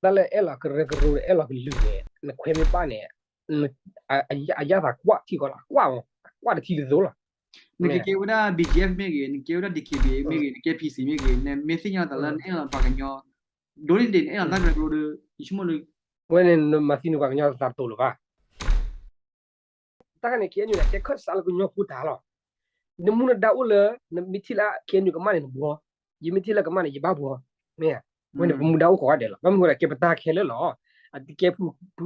တၢ်လၢအဲၣ်လီၤကရၢကရိ အဲၣ်လီၤကလုာ်န့ၣ် နခွဲမ့ၢ်ဘၣ်န့ၣ် အယၢ်သးကွၢ်ထံကီးလီၤ, ကွၢ်မး, ကွၢ်တထံတသိးလီၤ. နကကဲဝဲဒၣ် B G F မ့ၢ်ဂ့ၤ, နကဲဝဲဒၣ် D K B A မ့ၢ်ဂ့ၤ, နကဲ P C မ့ၢ်ဂ့ၤ, နမ့ၢ်သ့ၣ်ညါသးလၢနအဲၣ်လီၤပှၤကညီ ဒိၣ်န့ၢ်ဒံး နအဲၣ်လီၤတၢ်ကရၢကရိဒီး ယဆိကမိၣ်လၢ ဝဲန့ၣ် နမၤသံနပှၤကညီသးတတီၤလၢၤဘၣ်. တၢ်ခါန့ၣ် K N U န့ၣ် ကဲခၢၣ်စးလၢကညီဖိတၢ်လီၤ. နမူနဒါအိၣ်လၢ နမ့ၢ်ထံၣ်လၢ K N U ကမၣ်န့ၣ် နဘှီ, ယမ့ၢ်ထံၣ်လၢကမၣ်န့ၣ် ယဘၣ်ဘှီ, မ့ၢ်ဧါ. ဝဲန့ၣ် ပမူဒါအိၣ်ကိးဂၤဒဲးလီၤ. ဘၣ်မနုၤဃိလဲၣ် ကဲပတၢ်ခဲလၢာ်လီၤ. အတကဲဖု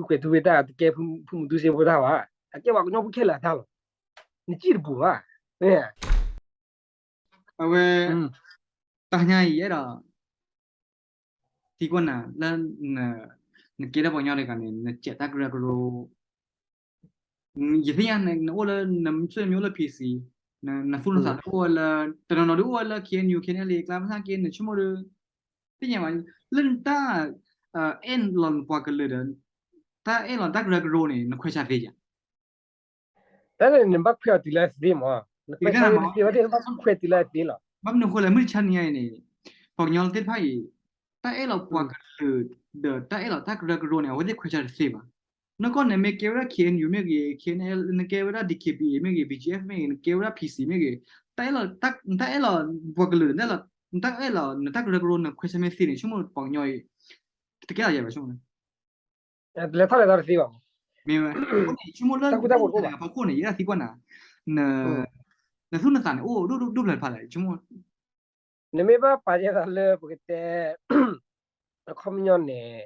ကွဲးထူဝ့တၢ်, အတကဲဖုမူတူစ့ဖိတၢ်ဘၣ်, အကဲပှၤကညီဖိခဲလၢာ်အတၢ်လီၤ. နစံၣ်တပူၤဘၣ်, မ့ၢ်ဧါ. အဝဲ တၢ်ညါအံၤအဲၣ်ဒိး သံကွၢ်နၤလၢ နကဲဒၣ်ပှၤကညီတဂၤန့ၣ် နစဲးတၢ်ကရၢကရိ, ယသ့ၣ်ညါနအိၣ်လၢ နဆိမိၣ်မ့ၢ်အိၣ်လၢ P C, နသူၣ်နသးဒုးအိၣ်ဝဲလၢ တနီၤနီၤဒုးအိၣ်ဝဲလၢ K N U, K N L A ကျါ ဘၣ်ဆၣ်က့ နဆိကမိၣ်ဒီး သ့ၣ်ညါဘၣ် လၢနတၢ် အဲၣ်လီၤပှၤကလုာ်ဒီး တၢ်အဲၣ်လီၤတၢ်ကရၢကရိန့ၣ် နခွဲးဆါသ့ဧါ. တၢ်န့ၣ် နဘၣ်ခွဲးအီၤတုၤလၢအသ့မး, နခွဲးဆါန့ၣ်တသ့ဘၣ်, နဘၣ်ခွဲးတုၤလၢအသ့လီၤ. ဘၣ်မနုၤအဃိလဲၣ် မုၢ်တဆါနံၤညါအံၤန့ၣ် ပှၤကညီသ့ၣ်တဖၣ်အံၤ တၢ်အဲၣ်လီၤပှၤကလုာ်ဒီး တၢ်အဲၣ်လီၤတၢ်ကရၢကရိန့ၣ် အဝဲသ့ၣ်ခွဲးဆါတသ့ဘၣ်. နီၢ်ကီၢ်န့ၣ် မ့ၢ်ကဲဝဲဒၣ် K N U မ့ၢ်ဂ့ၤ, K N L, နကဲဝဲဒၣ် D K B A မ့ၢ်ဂ့ၤ, B G F မ့ၢ်ဂ့ၤ, နကဲဝဲဒၣ် P C မ့ၢ်ဂ့ၤ, တၢ်အဲၣ်လီၤ, နတၢ်အဲၣ်လီၤပှၤကလုာ်, နတၢ်အဲၣ်လီၤ နတၢ်ကရၢကရိ နခွဲးဆါမ့ၢ်သ့န့ၣ် ဆိကမိၣ်ပှၤကညီအံၤ တကဲထီၣ်ယၤဘၣ် ဆိကမိၣ် လဲၤထီၣ်လဲၤထီတသ့ဘၣ်မး. မ့ၢ်ဝဲ, ဆိကမိၣ်လၢ တၢ်ကူတၢ်ဖးတအိၣ်ဘၣ်. အဖီခိၣ်န့ၣ် ယဲဒၣ်သံကွၢ်နၤ, နသူၣ်နသးန့ၣ် အိၣ်ဒိၣ်ဒိၣ်ဖျၢၣ်တဖၣ်လဲၣ် ဆိကမိၣ်. နမ့ၢ်ဘၣ်ပာ်ယဲသးလၢပကတဲ အခီပညီန့ၣ်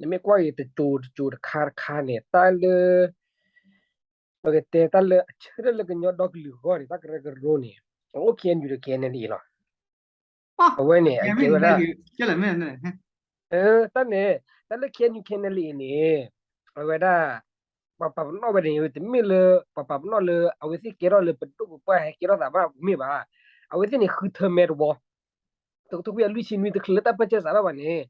နမ့ၢ်ကွၢ်က့ၤတစိၤတစိၤတခါတခါန့ၣ် တၢ်လၢ ပကတဲတၢ်လၢအဆၢထၢၣ်လၢကညီဒီကလုာ်အဂီၢ်န့ၣ် တၢ်ကရၢကရိန့ၣ် အအိၣ် K N U ဒီး K N L A လီၤ. အဝဲန့ၣ် အကဲဝဲဒၣ် တၢ်န့ၣ် တၢ်လၢ K N U K N L A န့ၣ် အဝဲဒၣ် ပှၤပာ်ပနီၣ်ဝဲန့ၣ် တမ့ၢ်လၢ ပှၤပာ်ပနီၣ်လၢ အဝဲသ့ၣ်ကဲထီၣ်လၢပဒိၣ်ပပှၢ်ဟဲကဲထီၣ်သးဘၣ်မ့ၢ်ဘၣ်. အဝဲသ့ၣ်န့ၣ် ဃုထၢမဲတဝီ တကထိခွံကယၤလွံၢ်ဆံနွံ တချုးလၢတၢ်ပၢၢ်ဆၢစးထီၣ်ဘၣ်န့ၣ်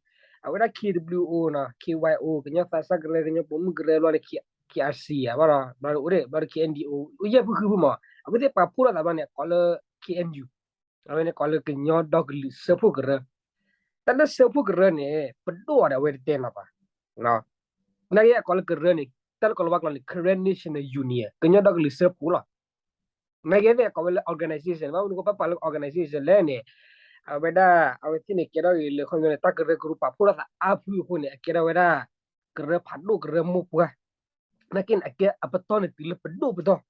အဝဲဒၣ် K W O နီၤ K Y O ကညီသးစၢ်ကရၢ ကညီပိာ်မုၣ်ကရၢ ဘျီန့ၣ် K R C ဘၣ်ဒီး ဘျီန့ၣ်အိၣ်ဒ့ၣ် ဘျီဒီး K N D O အိၣ်ယဲၢ်ဖုဃုဖုမး အဝဲသ့ၣ်ပာ်ဖှိၣ်ထီၣ်သးဘျီန့ၣ် ကိးလၢ K N U အဝဲန့ၣ်ကိးလၢကညီဒီကလုာ်စၢဖှိၣ်ကရၢ. တၢ်လၢစၢဖှိၣ်ကရၢန့ၣ် ပဒိၣ်အီၤဒီးအဝဲတတဲနီၤဘၣ်. နာ်က့အကိးလၢကရၢန့ၣ် တၢ်လၢကိၤလၤဝါကျိာ်န့ၣ် Karen National Union ကညီဒီကလုာ်စၢဖှိၣ်လီၤ. နာ်က့သ့ၣ်အကိးဝဲလၢ organization ဘၣ်မနုၤဃိပၢ်ပာ်လၢ organization လဲၣ်န့ၣ် အဝဲဒၣ် အဝဲသ့ၣ်န့ၣ်ကဲထီၣ်ဂ့ၤလၢခီပညီန့ၣ် တၢ်ကရၢကရိပာ်ဖှိၣ်ထီၣ်သးအါဖုအဃိန့ၣ် အကဲထီၣ်ဝဲဒၣ် ကရၢဖးဒိၣ်ကရၢမိၢ်ပှၢ် နာ်က့န့ၣ် အကဲအပတီၢ်န့ၣ်တုၤလၢပဒိၣ်ပတီၢ်,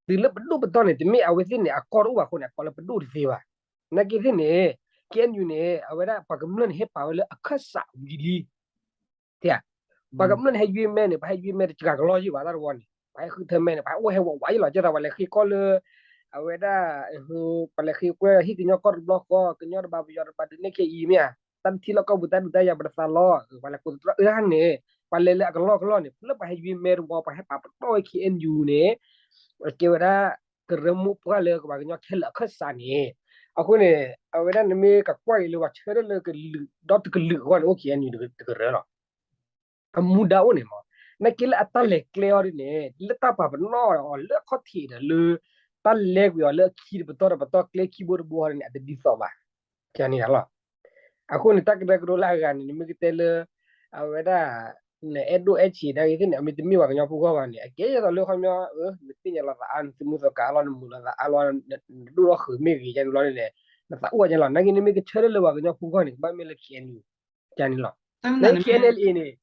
တုၤလၢပဒိၣ်ပတီၢ်န့ၣ် တမ့ၢ်အဝဲသ့ၣ်န့ၣ် အကီၢ်တအိၣ်ဘၣ်အဃိန့ၣ် အကိးလၢပဒိၣ်တသ့ဘၣ်. နာ်က့သ့ၣ်န့ၣ် K N U န့ၣ် အဝဲဒၣ်ပှၤကမျၢၢ်န့ၣ် ဟဲပာ်ဝဲလၢအခၢၣ်စးဝံၤလံ ပှၤကမျၢၢ်န့ၣ် ဟဲယွ့မဲန့ၣ် ပှၤဟဲယွ့မဲတစှၤကလီယံာ်ဘၣ်တၢ်တဝီန့ၣ် ပှၤဟဲဃုထၢမဲန့ၣ် ပှၤဟဲအိၣ်ဟဲဝးဝးယံာ်လီၤ ကဲသးပှၤလဲၤဃ့ကီၢ်လၢ အဝဲဒၣ် ပှၤလဲၤဃ့ကွဲဟံၣ်ကညီကီၢ်တဘျီဃီ ကညီတဘၣ်ပယီၤတဘၣ်ဒုးနဲၣ်ခဲအံၤမ့ၢ်ဧါ, တၢ်တထံၣ်လီၢ်ကီၢ်ပူၤတၢ်ဒုးတၢ်ယၤပတသးလီၤ ပှၤလဲၤကိးတတြီအၢန့ၣ် ပှၤလဲၤလၢအကလီၢ်ကလီၢ်န့ၣ် လၢပှၤဟဲယွ့မဲတဝီ ပှၤဟဲပာ်ပနီၣ်ဝဲ K N U န့ၣ် ကဲဝဲဒၣ် ကရၢမိၢ်ပှၢ်လၢပှၤကညီခဲလၢာ်အခၢၣ်စးန့ၣ် အဃိန့ၣ် အဝဲဒၣ်နမ့ၢ်ကကွၢ်က့ၤလၢပှၤဆၢထၢၣ်လၢကလုာ်ဒီတကလုာ်အဂီၢ်န့ၣ် အိၣ် K N U တကရၢလီၤ. အမူဒါအိၣ်န့ၣ်မး နာ်က့လၢအတၢ်လဲၤကျဲအီၤဒ်န့ၣ် လၢတၢ်ပာ်ပနီၣ်အီၤလၢအခီၣ်ထံးဒီးလၢ တၢ်လဲၤကွံာ်အီၤလၢအခံတပတီၢ်တပတီၢ်ကျဲခံဘိတဘိအီၤန့ၣ် အတဒ်သိးဘၣ်. န့ၣ်လီၤ. အဃိန့ၣ် တၢ်ကရၢကရိလၢအဂၤန့ၣ် နမ့ၢ်ကတဲလၢ အဝဲဒၣ် နအဲၣ်ဒိၣ်အဲၣ်ဆံးနာ်က့သ့ၣ်န့ၣ် အမ့ၢ်တမ့ၢ်ပှၤကညီဖိဂီၢ်ဘၣ်န့ၣ် အကဲယဲသိးလၢခီပညီ နသ့ၣ်ညါလီၤသးအါ နသုမုာ်သီးကါအါလီၤ နမုာ်လီၤသးအါလီၤ နဒိၣ်ထီၣ်ဃုာ်မ့ၢ်ဂ့ၤ ယဲန့ၣ်လီၤန့ၣ် နသးအိၣ်ဝဲန့ၣ်လီၤ. နာ်က့နမ့ၢ်ကဆၢထၢၣ်လၢပှၤကညီဖိဂီၢ်န့ၣ် ကဘၣ်မ့ၢ်လၢ K N U န့ၣ်လီၤ. နာ်က့ K N L A န့ၣ်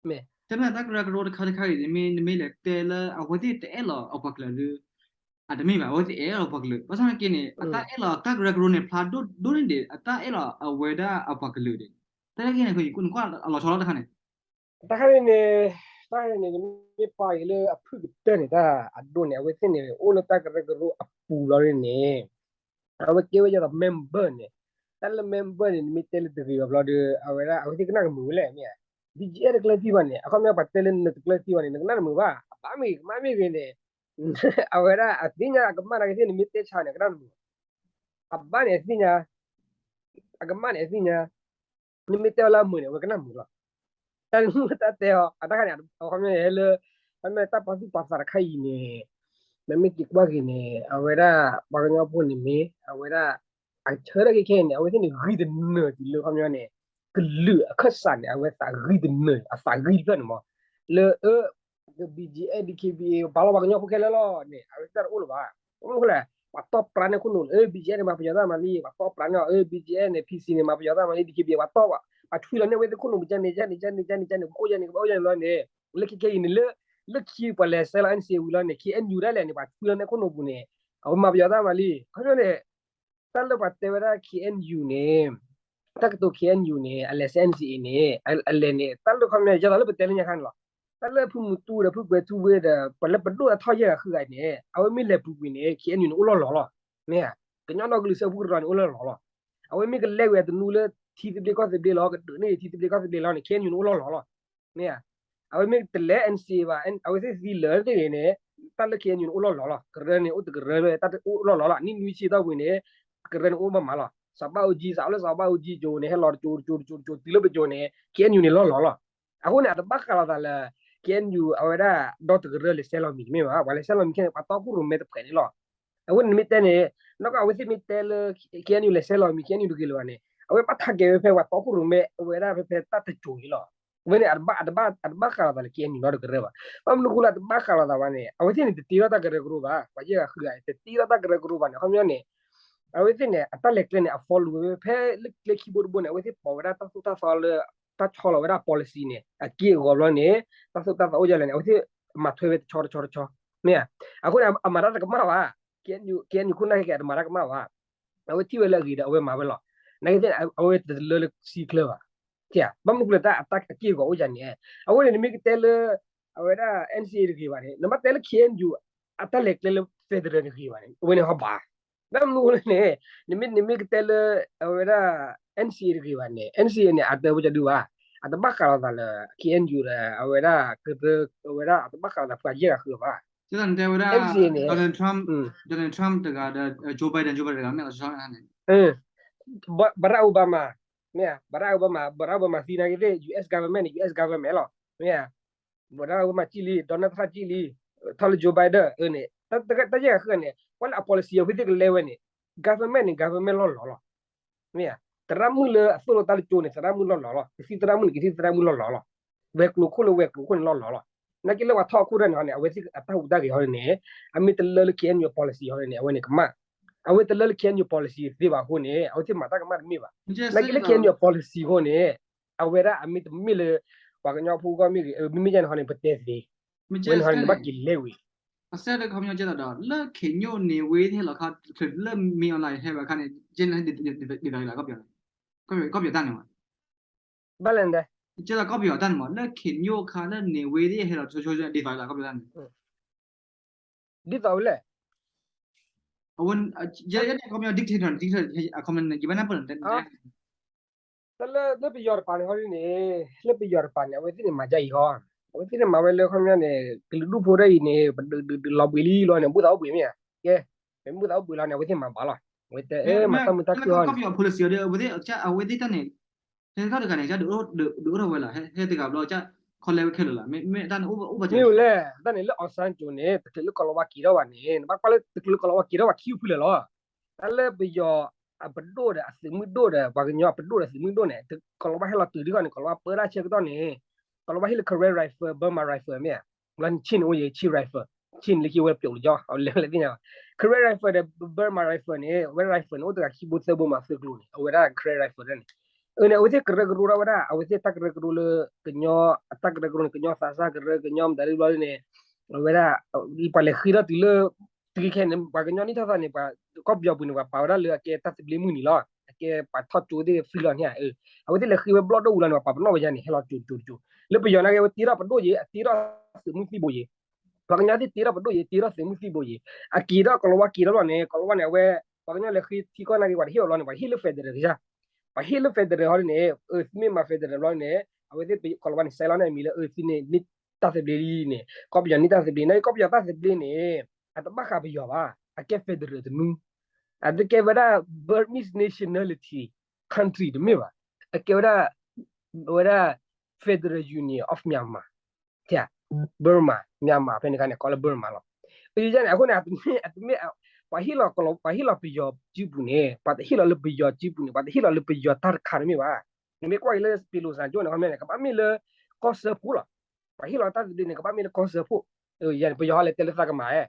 မ့ၢ် တၢ်ကရၢကရိတခါတခါအံၤ နမ့ၢ် နမ့ၢ်လဲၤတဲလၢအဝဲသ့ၣ်တအဲၣ်လီၤအပှၤကလုာ်ဒီး အတမ့ၢ်ဘၣ် အဝဲသ့ၣ်အဲၣ်လီၤပှၤကလုာ် ဘၣ်ဆၣ်နာ်က့န့ၣ် အတၢ်အဲၣ်လီၤတၢ်ကရၢကရိန့ၣ် ဖျါဒိၣ်ဒိၣ်န့ၢ်ဒံး အတၢ်အဲၣ်လီၤအဝဲဒၣ်အပှၤကလုာ်ဒီး တၢ်လၢက့န့ၣ် နကွၢ်အလီၤဆီလီၤတခါန့ၣ် တၢ်ခါန့ၣ်န့ၣ် တၢ်ခါန့ၣ်န့ၣ် နမ့ၢ်ပာ်က့ၤလၢအဖုၣ်ကတၢၢ်န့ၣ် တၢ်အဒိၣ်န့ၣ် အဝဲသ့ၣ်န့ၣ် အိၣ်လၢတၢ်ကရၢကရိအပူၤလီၤန့ၣ် အဝဲကဲဝဲဒ်သိး member န့ၣ် တၢ်လၢ member န့ၣ် နမ့ၢ်တဲလၢတဂ့ၤဘၣ်ဘျီဒီး အဝဲဒၣ် အဝဲသ့ၣ်ကနၣ်ကမုာ်ဝဲလဲၣ်မ့ၢ်ဧါ, ဘံၣ်ကၠံအဲၣ်တကျၢၤသံဘၣ်န့ၣ် အခီပညီပှၤတဲလၢနတကျၢၤသံဘၣ်န့ၣ် နကနၣ်တမုာ်ဘၣ်, အဘၣ်မ့ၢ်ဂ့ၤ ကမၣ်မ့ၢ်ဂ့ၤန့ၣ် အဝဲဒၣ်အသ့ၣ်ညါအကမၣ်နာ်က့သ့ၣ် နမ့ၢ်တဲဆါန့ၣ် ကနၣ်တမုာ်, အဘၣ်န့ၣ်အသ့ၣ်ညါ အကမၣ်န့ၣ်အသ့ၣ်ညါ, နမ့ၢ်တဲအီၤလၢအမုာ်န့ၣ် အဝဲကနၣ်မုာ်လီၤ. တၢ်နမ့ၢ်တၢ်တဲအီၤ အတၢ်ခါန့ၣ် အခီပညီန့ၣ် ဟဲလၢ ခီပညီတၢ်ပာ်သူၣ်ပာ်သးတခါအံၤန့ၣ် နမ့ၢ်က့ၤကွၢ်က့ၤန့ၣ် အဝဲဒၣ် ပှၤကညီဖိန့ၣ်မ့ၢ် အဝဲဒၣ် အဆၢထၢၣ်ခဲခဲအံၤန့ၣ် အဝဲသ့ၣ်န့ၣ် ဂံၢ်တနၢၤတုၤလၢခီပညီန့ၣ် ကလုာ်အခၢၣ်စးန့ၣ် အဝဲသးဂံၢ်တနၢၤ အသးဂံၢ်တဖျၢၣ်န့ၣ်မး, လၢအ BGF DKBA ပာ်လီၤပှၤကညီဖိခဲလၢာ်လီၤန့ၣ် အဝဲတၢ်တအိၣ်လၢၤဘၣ်. ဘၣ်မနုၤဃိလဲၣ်, ပှၤတီၢ်ပြးန့ၢ်ခိၣ်နူာ်လၢ BGF န့ၣ် မၤပယီၤတၢ်မၤလံ, ပှၤတီၢ်ပြးန့ၢ်အီၤ BGF န့ၣ် PC န့ၣ် မၤပယီၤတၢ်မၤလံ, DKBA ပှၤတီၢ်, ပှၤထွံလီၤန့ၢ်ဝဲသ့ၣ်ခိၣ်နူာ် ပကန့ၣ်ကန့ၣ် ကန့ၣ် ကန့ၣ် ကန့ၣ် ပကအိၣ်ယဲန့ၣ် ကဘၣ်အိၣ်ယဲန့ၣ်လီၤန့ၣ်, လၢခဲခဲအံၤန့ၣ် လၢ လၢခံပှၤလဲၤဆဲးလီၤ NCA ဝံၤလီၤန့ၣ် KNU ဒၣ်လဲာ်န့ၣ် ပှၤထွံလီၤန့ၢ်ခိၣ်နူာ်ပူၤန့ၣ် အဝဲမၤပယီၤတၢ်မၤလံ. ခီဖျိန့ၣ် တၢ်လၢပှၤတဲဝဲဒၣ် KNU န့ၣ် တၢ်ကတိၤ KNU န့ၣ် အလဲၤဆဲး NCA န့ၣ် အလဲၤန့ၣ် တၢ်လၢခီပညီ ယဲသိးလၢပတဲလၢညါခါန့ၣ်လီၤ. တၢ်လၢဖုမူတူဒီးဖုကွဲၤထူဝ့ဒီး ပှၤလၢပဒိၣ်အထီၣ်ယဲၢ်ဂၤဃုဂၤန့ၣ် အဝဲမ့ၢ်လဲၤပူၤကွံာ်န့ၣ် KNU န့ၣ်အိၣ်လီၢ်လီၤလီၤ. မ့ၢ်ဧါ, ကညီဒီကလုာ်စၢဖှိၣ်ကရၢန့ၣ် အိၣ်လီၢ်လီၤလီၤ. အဝဲမ့ၢ်ကလဲၤဝဲတနူလၢထံသဘျ့ကီၢ်သဘျ့လီၤ, ကဒုးန့ၢ်ထံသဘျ့ကီၢ်သဘျ့လီၤန့ၣ် KNU န့ၣ်အိၣ်လီၢ်လီၤလီၤ. မ့ၢ်ဧါ, အဝဲမ့ၢ်တလဲၤ NCA ဘၣ်, အဝဲသ့ၣ်သံလၢာ်သ့ၣ်ဂ့ၤန့ၣ် တၢ်လၢ KNU န့ၣ်အိၣ်လီၢ်လီၤလီၤ. ကရၢန့ၣ်အိၣ်တကရၢလၢတၢ်အိၣ်လီၢ်လီၤလီၤ. နံၣ်နွံဆံတီၢ်ပူၤန့ၣ် ကရၢန့ၣ်အိၣ်ဘၣ်မးလီၤ. စီၤဘၣ်အူကၠံ စးလၢစီၤဘၣ်အူကၠံကၠိန့ၣ် ဟဲလီၤတကၠိတကၠိတကၠိ တုၤလၢပကၠိန့ၣ် KNU န့ၣ်လီၢ်လီၤလီၤ. အဃိန့ၣ် အတဘၣ်ဃးလီၤသးလၢ KNU အဝဲဒၣ်ဒီတကရၢလဲၤဆဲးလီၤမံၤတမ့ၢ်ဘၣ်. ပှၤလဲၤဆဲးလီၤမံၤခဲန့ၣ် ပှၤတီခိၣ်ရိၣ်မဲတဖှဲးန့ၣ်လီၤ. အဃိန့ၣ်နမ့ၢ်တဲန့ၣ် နီၢ်ကီၢ်အဝဲသ့ၣ်မ့ၢ်တဲလၢ KNU လဲၤဆဲးလီၤမံၤ KNU တဂ့ၤလၢၤဘၣ်န့ၣ် အဝဲဘၣ်ထးကဲၤဝဲဖဲပှၤတီခိၣ်ရိၣ်မဲ အဝဲဒၣ်ဖဲဖဲတၢ်တကၠိၤအံၤလီၤ. အဝဲန့ၣ် အတဘၣ်ဃးလီၤသးလၢ KNU ဒီတကရၢဘၣ်. ဘၣ်မနုၤဃိလၢအတဘၣ်ဃးလီၤသးဘၣ်န့ၣ် အဝဲသ့ၣ်န့ၣ် တတ့ထီၣ်တၢ်ကရၢကရိဘၣ်. ပှၤယဲၢ်ဂၤဃုဂၤ တတ့ထီၣ်တၢ်ကရၢကရိဘၣ်န့ၣ် ခီပညီန့ၣ် အဝဲသ့ၣ်န့ၣ် အတၢ်လဲၤကျဲန့ၣ် အ follow ဝဲဖဲလၢကျဲခံဘိတဘိန့ၣ် အဝဲသ့ၣ်ပိာ်ဝဲဒၣ်တၢ်သိၣ်တၢ်သီလၢ တၢ်ဆီလီၤဝဲဒၣ် policy န့ၣ် အက့ၢ်အဂီၤဘျီန့ၣ် တၢ်သိၣ်တၢ်သီအိၣ်ယဲၢ်လဲၣ်န့ၣ် အဝဲသ့ၣ်မၤထွဲဝဲတဆီတဆီတဆီ မ့ၢ်ဧါ. အဃိန့ၣ် အမၤတၢ်တကမၣ်ဘၣ်. KNU ခိၣ်နၢ်ခဲကဲ အတမၤတၢ်ကမၣ်ဘၣ်. အဝဲထံၣ်ဝဲလၢအဂ့ၤဒီး အဝဲမၤဝဲလီၤ. နာ်က့သ့ၣ်န့ၣ် အဝဲတလၢလၢစံချၢဘၣ်. ဘၣ်မနုၤဃိလၢတၢ်အက့ၢ်အဂီၤအိၣ်ယဲၢ်န့ၣ် အဃိန့ၣ် နမ့ၢ်ကတဲလၢ အဝဲဒၣ် NCA တဂ့ၤဘၣ်န့ၣ် နဘၣ်တဲလၢ KNU အတၢ်လဲၤကျဲလၢ federal တဂ့ၤဘၣ်န့ၣ် အဝဲန့ၣ်ဟီဘၣ်. ဘၣ်မနုၤဃိလၢန့ၣ် နမ့ၢ် နမ့ၢ်ကတဲလၢ အဝဲဒၣ် NCA တဂ့ၤဘၣ်န့ၣ် NCA န့ၣ် အတၢ်ဝဲကဒုဘၣ်. အတဘၣ်ဃးလီၤသးလၢ KNU ဒီး အဝဲဒၣ် ကရၢ အဝဲဒၣ်အတဘၣ်ဃးလီၤသးပှၤယဲၢ်ဂၤဃုဂၤဘၣ်. တဲဝဲဒၣ် NCA န့ၣ် Donald Trump တဂၤဒီး Joe Biden, Joe Biden တဂၤ မ့ၢ်လီၤဆီန့ၣ် Barack Obama မ့ၢ်ဧါ, Barack Obama, Barack Obama သံနာ်က့သ့ၣ် US government န့ၣ် US government လီၤ. မ့ၢ်ဧါ, Barack Obama ကံၣ်လံ, Donald Trump ကံၣ်လံ, ထီၣ်လၢ Joe Biden န့ၣ် တၢ်ယဲၢ်ဂၤဃုဂၤန့ၣ် ကွၢ်လၢအ policy အဝဲသ့ၣ်ကလဲဝဲန့ၣ် government န့ၣ် government လီၢ်လီၤလီၤ. မ့ၢ်ဧါ, သရၣ်မုၣ်လၢအသိၣ်လိတၢ်လၢကၠိန့ၣ် သရၣ်မုၣ်လီၢ်လီၤလီၤ, ကသံၣ်သရၣ်မုၣ်န့ၣ် ကသံၣ်သရၣ်မုၣ်လီၢ်လီၤလီၤ, ဝဲၤကျိၤခိၣ်လၢဝဲၤကျိၤခိၣ်န့ၣ်လီၢ်လီၤလီၤ. နာ်က့လၢပှၤထီၣ်အခိၣ်ဒၣ်န့ၣ်ဟီန့ၣ် အဝဲသ့ၣ်အတၢ်ဟူးတၢ်ဂဲၤဟီန့ၣ် အမ့ၢ်တလၢလၢ KNU policy ဟီန့ၣ် အဝဲန့ၣ်ကမၣ်. အဝဲတလၢလၢ KNU policy သ့ဘၣ်အဃိန့ၣ် အဝဲသ့ၣ်မၤတၢ်ကမၣ်တမ့ၢ်ဘၣ်. နာ်က့လၢ KNU policy အဃိန့ၣ် အဝဲဒၣ်အမ့ၢ်တမ့ၢ်လၢ ပှၤကညီဖိဂီၢ်မ့ၢ်ဂ့ၤ မ့မ့ၢ်ယဲန့ၣ်ဟီန့ၣ် ပတဲသ့, ဝဲန့ၣ်ဟီန့ၣ် နဘၣ်က့ၤလဲဝံၤ အစဲးလၢခီပညီကဲသးဒီး လၢ KNU န့ၣ် ဝဲသ့ၣ်ဟဲလီၤခါ လၢ မင်းအောင်လှိုင် ဟဲဝဲအခါန့ၣ် ကဲန့ၣ် ဒ်သိးလၢကီၢ်ပယီၤ, ကီၢ်ပယီၤတၢ်န့ၣ်မး, ဘၣ်လဲၣ်, ကဲသးကီၢ်ပယီၤတၢ်န့ၣ်မး လၢ KNU အခါ လၢန့ၣ် ဝဲသ့ၣ်ဟဲလီၤဆိဆိ ဒ်သိးလၢကီၢ်ပယီၤတၢ်န့ၣ် ဒ်သိးဝဲလဲၣ်. အဝဲ ယဲဒၣ်ခီပညီ dictator, dictator အခီပညီန့ၣ် ယဘၣ်နၢ်ပၢၢ်လီၤတဲ တၢ်လၢ လၢပယီၤတပၤန့ၣ်ဟီဒ်န့ၣ် လၢပယီၤတပၤန့ၣ် အဝဲသ့ၣ်န့ၣ်မၤဒ်အံၤဟီ, အဝဲသ့ၣ်န့ၣ်မၤဝဲလၢခီပညီန့ၣ် ကလုာ်ဒူၣ်ဖိဒ်အံၤန့ၣ် ပဒုးဒုးဒုးလီၤဘှံးလံလီၤန့ၣ် ဘူၣ်သးအိၣ်ဘှံးမ့ၢ်ဧါ, ကဲ, မ့ၢ်ဘူၣ်သးအိၣ်ဘှံးလီၤန့ၣ် အဝဲသ့ၣ်မၤဘၣ်လီၤ, အဝဲတဲမၤတၢ်မုာ်တၢ်ခုၣ်ဟီန့ၣ် လၢကီၢ်ပယီၤ policy ဒီး အဝဲသ့ၣ် အဝဲသ့ၣ်တၢ်န့ၣ် ဟဲထီၣ်တဂၤန့ၣ် ကဒုးအိၣ်ထီၣ်ဝဲလီၤ, ဟဲတဂၤဘျီ ကခီလဲဝဲခဲလၢာ်လီၤ, မ့ၢ်တၢ်န့ၣ်အိၣ်ဝဲကဲ မ့ၢ်ဝဲလဲၣ်, တၢ်န့ၣ်လၢ အောင်ဆန်း ကၠိန့ၣ် တချုးလၢကီၤလၤဝါက့ၤထီၣ်ဘၣ်န့ၣ် နဘၣ်ကွၢ်လၢတချုးလၢကီၤလၤဝါက့ၤထီၣ်ဘၣ်ခံဖုလၢာ်လီၤ. တၢ်လၢပယီၤအပဒိၣ်ဒီးအသုးမုၢ်ဒိၣ်ဒီး ပှၤကညီအပဒိၣ်ဒီးသုးမုၢ်ဒိၣ်န့ၣ် ကီၤလၤဝါဟဲလီၤတုၤဒ်ဂီၢ်န့ၣ် ကီၤလၤဝါပၢတၢ်ဆၢကတီၢ်န့ၣ် ကီၤလၤဝါဟ့ၣ်လၢ Karen Rifle, Burma Rifle မ့ၢ်ဧါ, လၢ Chin အိၣ်ယဲ Chin Rifle, Chin လၢခံဝဲပျိာ်လၢကၠီ အလဲၤလဲၤသ့ၣ်ညါ Karen Rifle ဒီး Burma Rifle န့ၣ် ဝဲ rifle န့ၣ် အိၣ်တဂၤခံဘိသၢဘိမးသၢကျိၤန့ၣ် အဝဲဒၣ် Karen Rifle ဒၣ်န့ၣ် အန့ၣ် အဝဲသ့ၣ်ကရၢကရိထီၣ်ဝဲဒၣ် အဝဲသ့ၣ်တၢ်ကရၢကရိလၢ ကညီ အတၢ်ကရၢကရိန့ၣ် ကညီသးစၢ်ကရၢ ကညီမတၤဒ်ဘျီန့ၣ် အဝဲဒၣ် ပှၤလဲၤဃ့ထီၣ်တုၤလၢ တုၤခဲန့ၣ် ပှၤကညီနံၣ်ထီၣ်သီန့ၣ် ပှၤကီၢ်ပယီၤပူၤန့ၣ် ပှၤပာ်ဝဲဒၣ်လၢအကဲတၢ်သဘျ့မုၢ်နံၤလီၤ အကဲပှၤထီၣ်ကၠိသ့ၣ် free လီၤန့ၣ် အဝဲသ့ၣ်လဲၤဃ့ဝဲဘျီၣ်ဒိၣ်ဝံၤလီၤန့ၣ် ပှၤပာ်ပနီၣ်ဝဲယါန့ၣ် ဟဲလီၤကၠိကၠိကၠိ လၢပယီၤနာ်က့ အဝဲတ့ထီၣ်ပဒိၣ်ယ့ၤ အတ့ထီၣ်သုးမုၢ်သံၣ်ဘိယ့ၤ ပှၤကညီသ့ၣ်တ့ထီၣ်ပဒိၣ်ယ့ၤ တ့ထီၣ်သုးမုၢ်သံၣ်ဘိယ့ၤ အက့ၤထီၣ်ကီၤလၤဝါက့ၤထီၣ်လီၤန့ၣ် ကီၤလၤဝါန့ၣ် အဝဲ ပှၤကညီလဲၤဃ့ထံကီၢ်နာ်က့ ပှၤတဟ့ၣ်အီၤလီၤန့ၣ် ပှၤဟ့ၣ်လၢ federal ကစၢ် ပှၤဟ့ၣ်လၢ federal ဟီဒ်န့ၣ် အသုမ့ၢ်မၤ federal ဘျီန့ၣ် အဝဲသ့ၣ်ကီၤလၤဝါန့ၣ် စဲးလီၤန့ၣ်အမံၤလၢ အသုန့ၣ် န့ၢ်တၢ်သဘျ့လံန့ၣ် ကီၢ်ပယီၤန့ၢ်တၢ်သဘျ့ နာ်က့ ကီၢ်ပယီၤတၢ်သဘျ့န့ၣ် အတဘၣ်ဃးပယီၤဘၣ် အကဲ federal တမူ အတကဲဝဲဒၣ် Burmese nationality country တမ့ၢ်ဘၣ် အကဲဝဲဒၣ် ဝဲဒၣ် Federal Union of Myanmar, Burma, Myanmar ဖဲန့ၣ်အခါန့ၣ် ကိးလၢ Burma လီၤ. အန့ၣ်အဃိန့ၣ် အတမ့ၢ် ပှၤဟ့ၣ်လီၤ ပှၤဟ့ၣ်လီၤပယီၤစုပူၤန့ၣ် ပှၤတဟ့ၣ်လီၤလၢပယီၤစုပူၤန့ၣ် ပှၤတဟ့ၣ်လီၤလၢပယီၤတၢ်တခါတမ့ၢ်ဘၣ်. နမ့ၢ်ကွၢ်က့ၤလၢ ပံၤလိၣ်စၣ်ကၠိန့ၣ် ခီပညီန့ၣ် ကဘၣ်မ့ၢ်လၢ ကီၢ်စၢဖှိၣ်လီၤ. ပှၤဟ့ၣ်လီၤတၢ်သဘျ့န့ၣ် ကဘၣ်မ့ၢ်လၢကီၢ်စၢဖှိၣ်, ယၤန့ၣ် ပယီၤဟီလဲၤတဲလၢသးကမၤဧါ,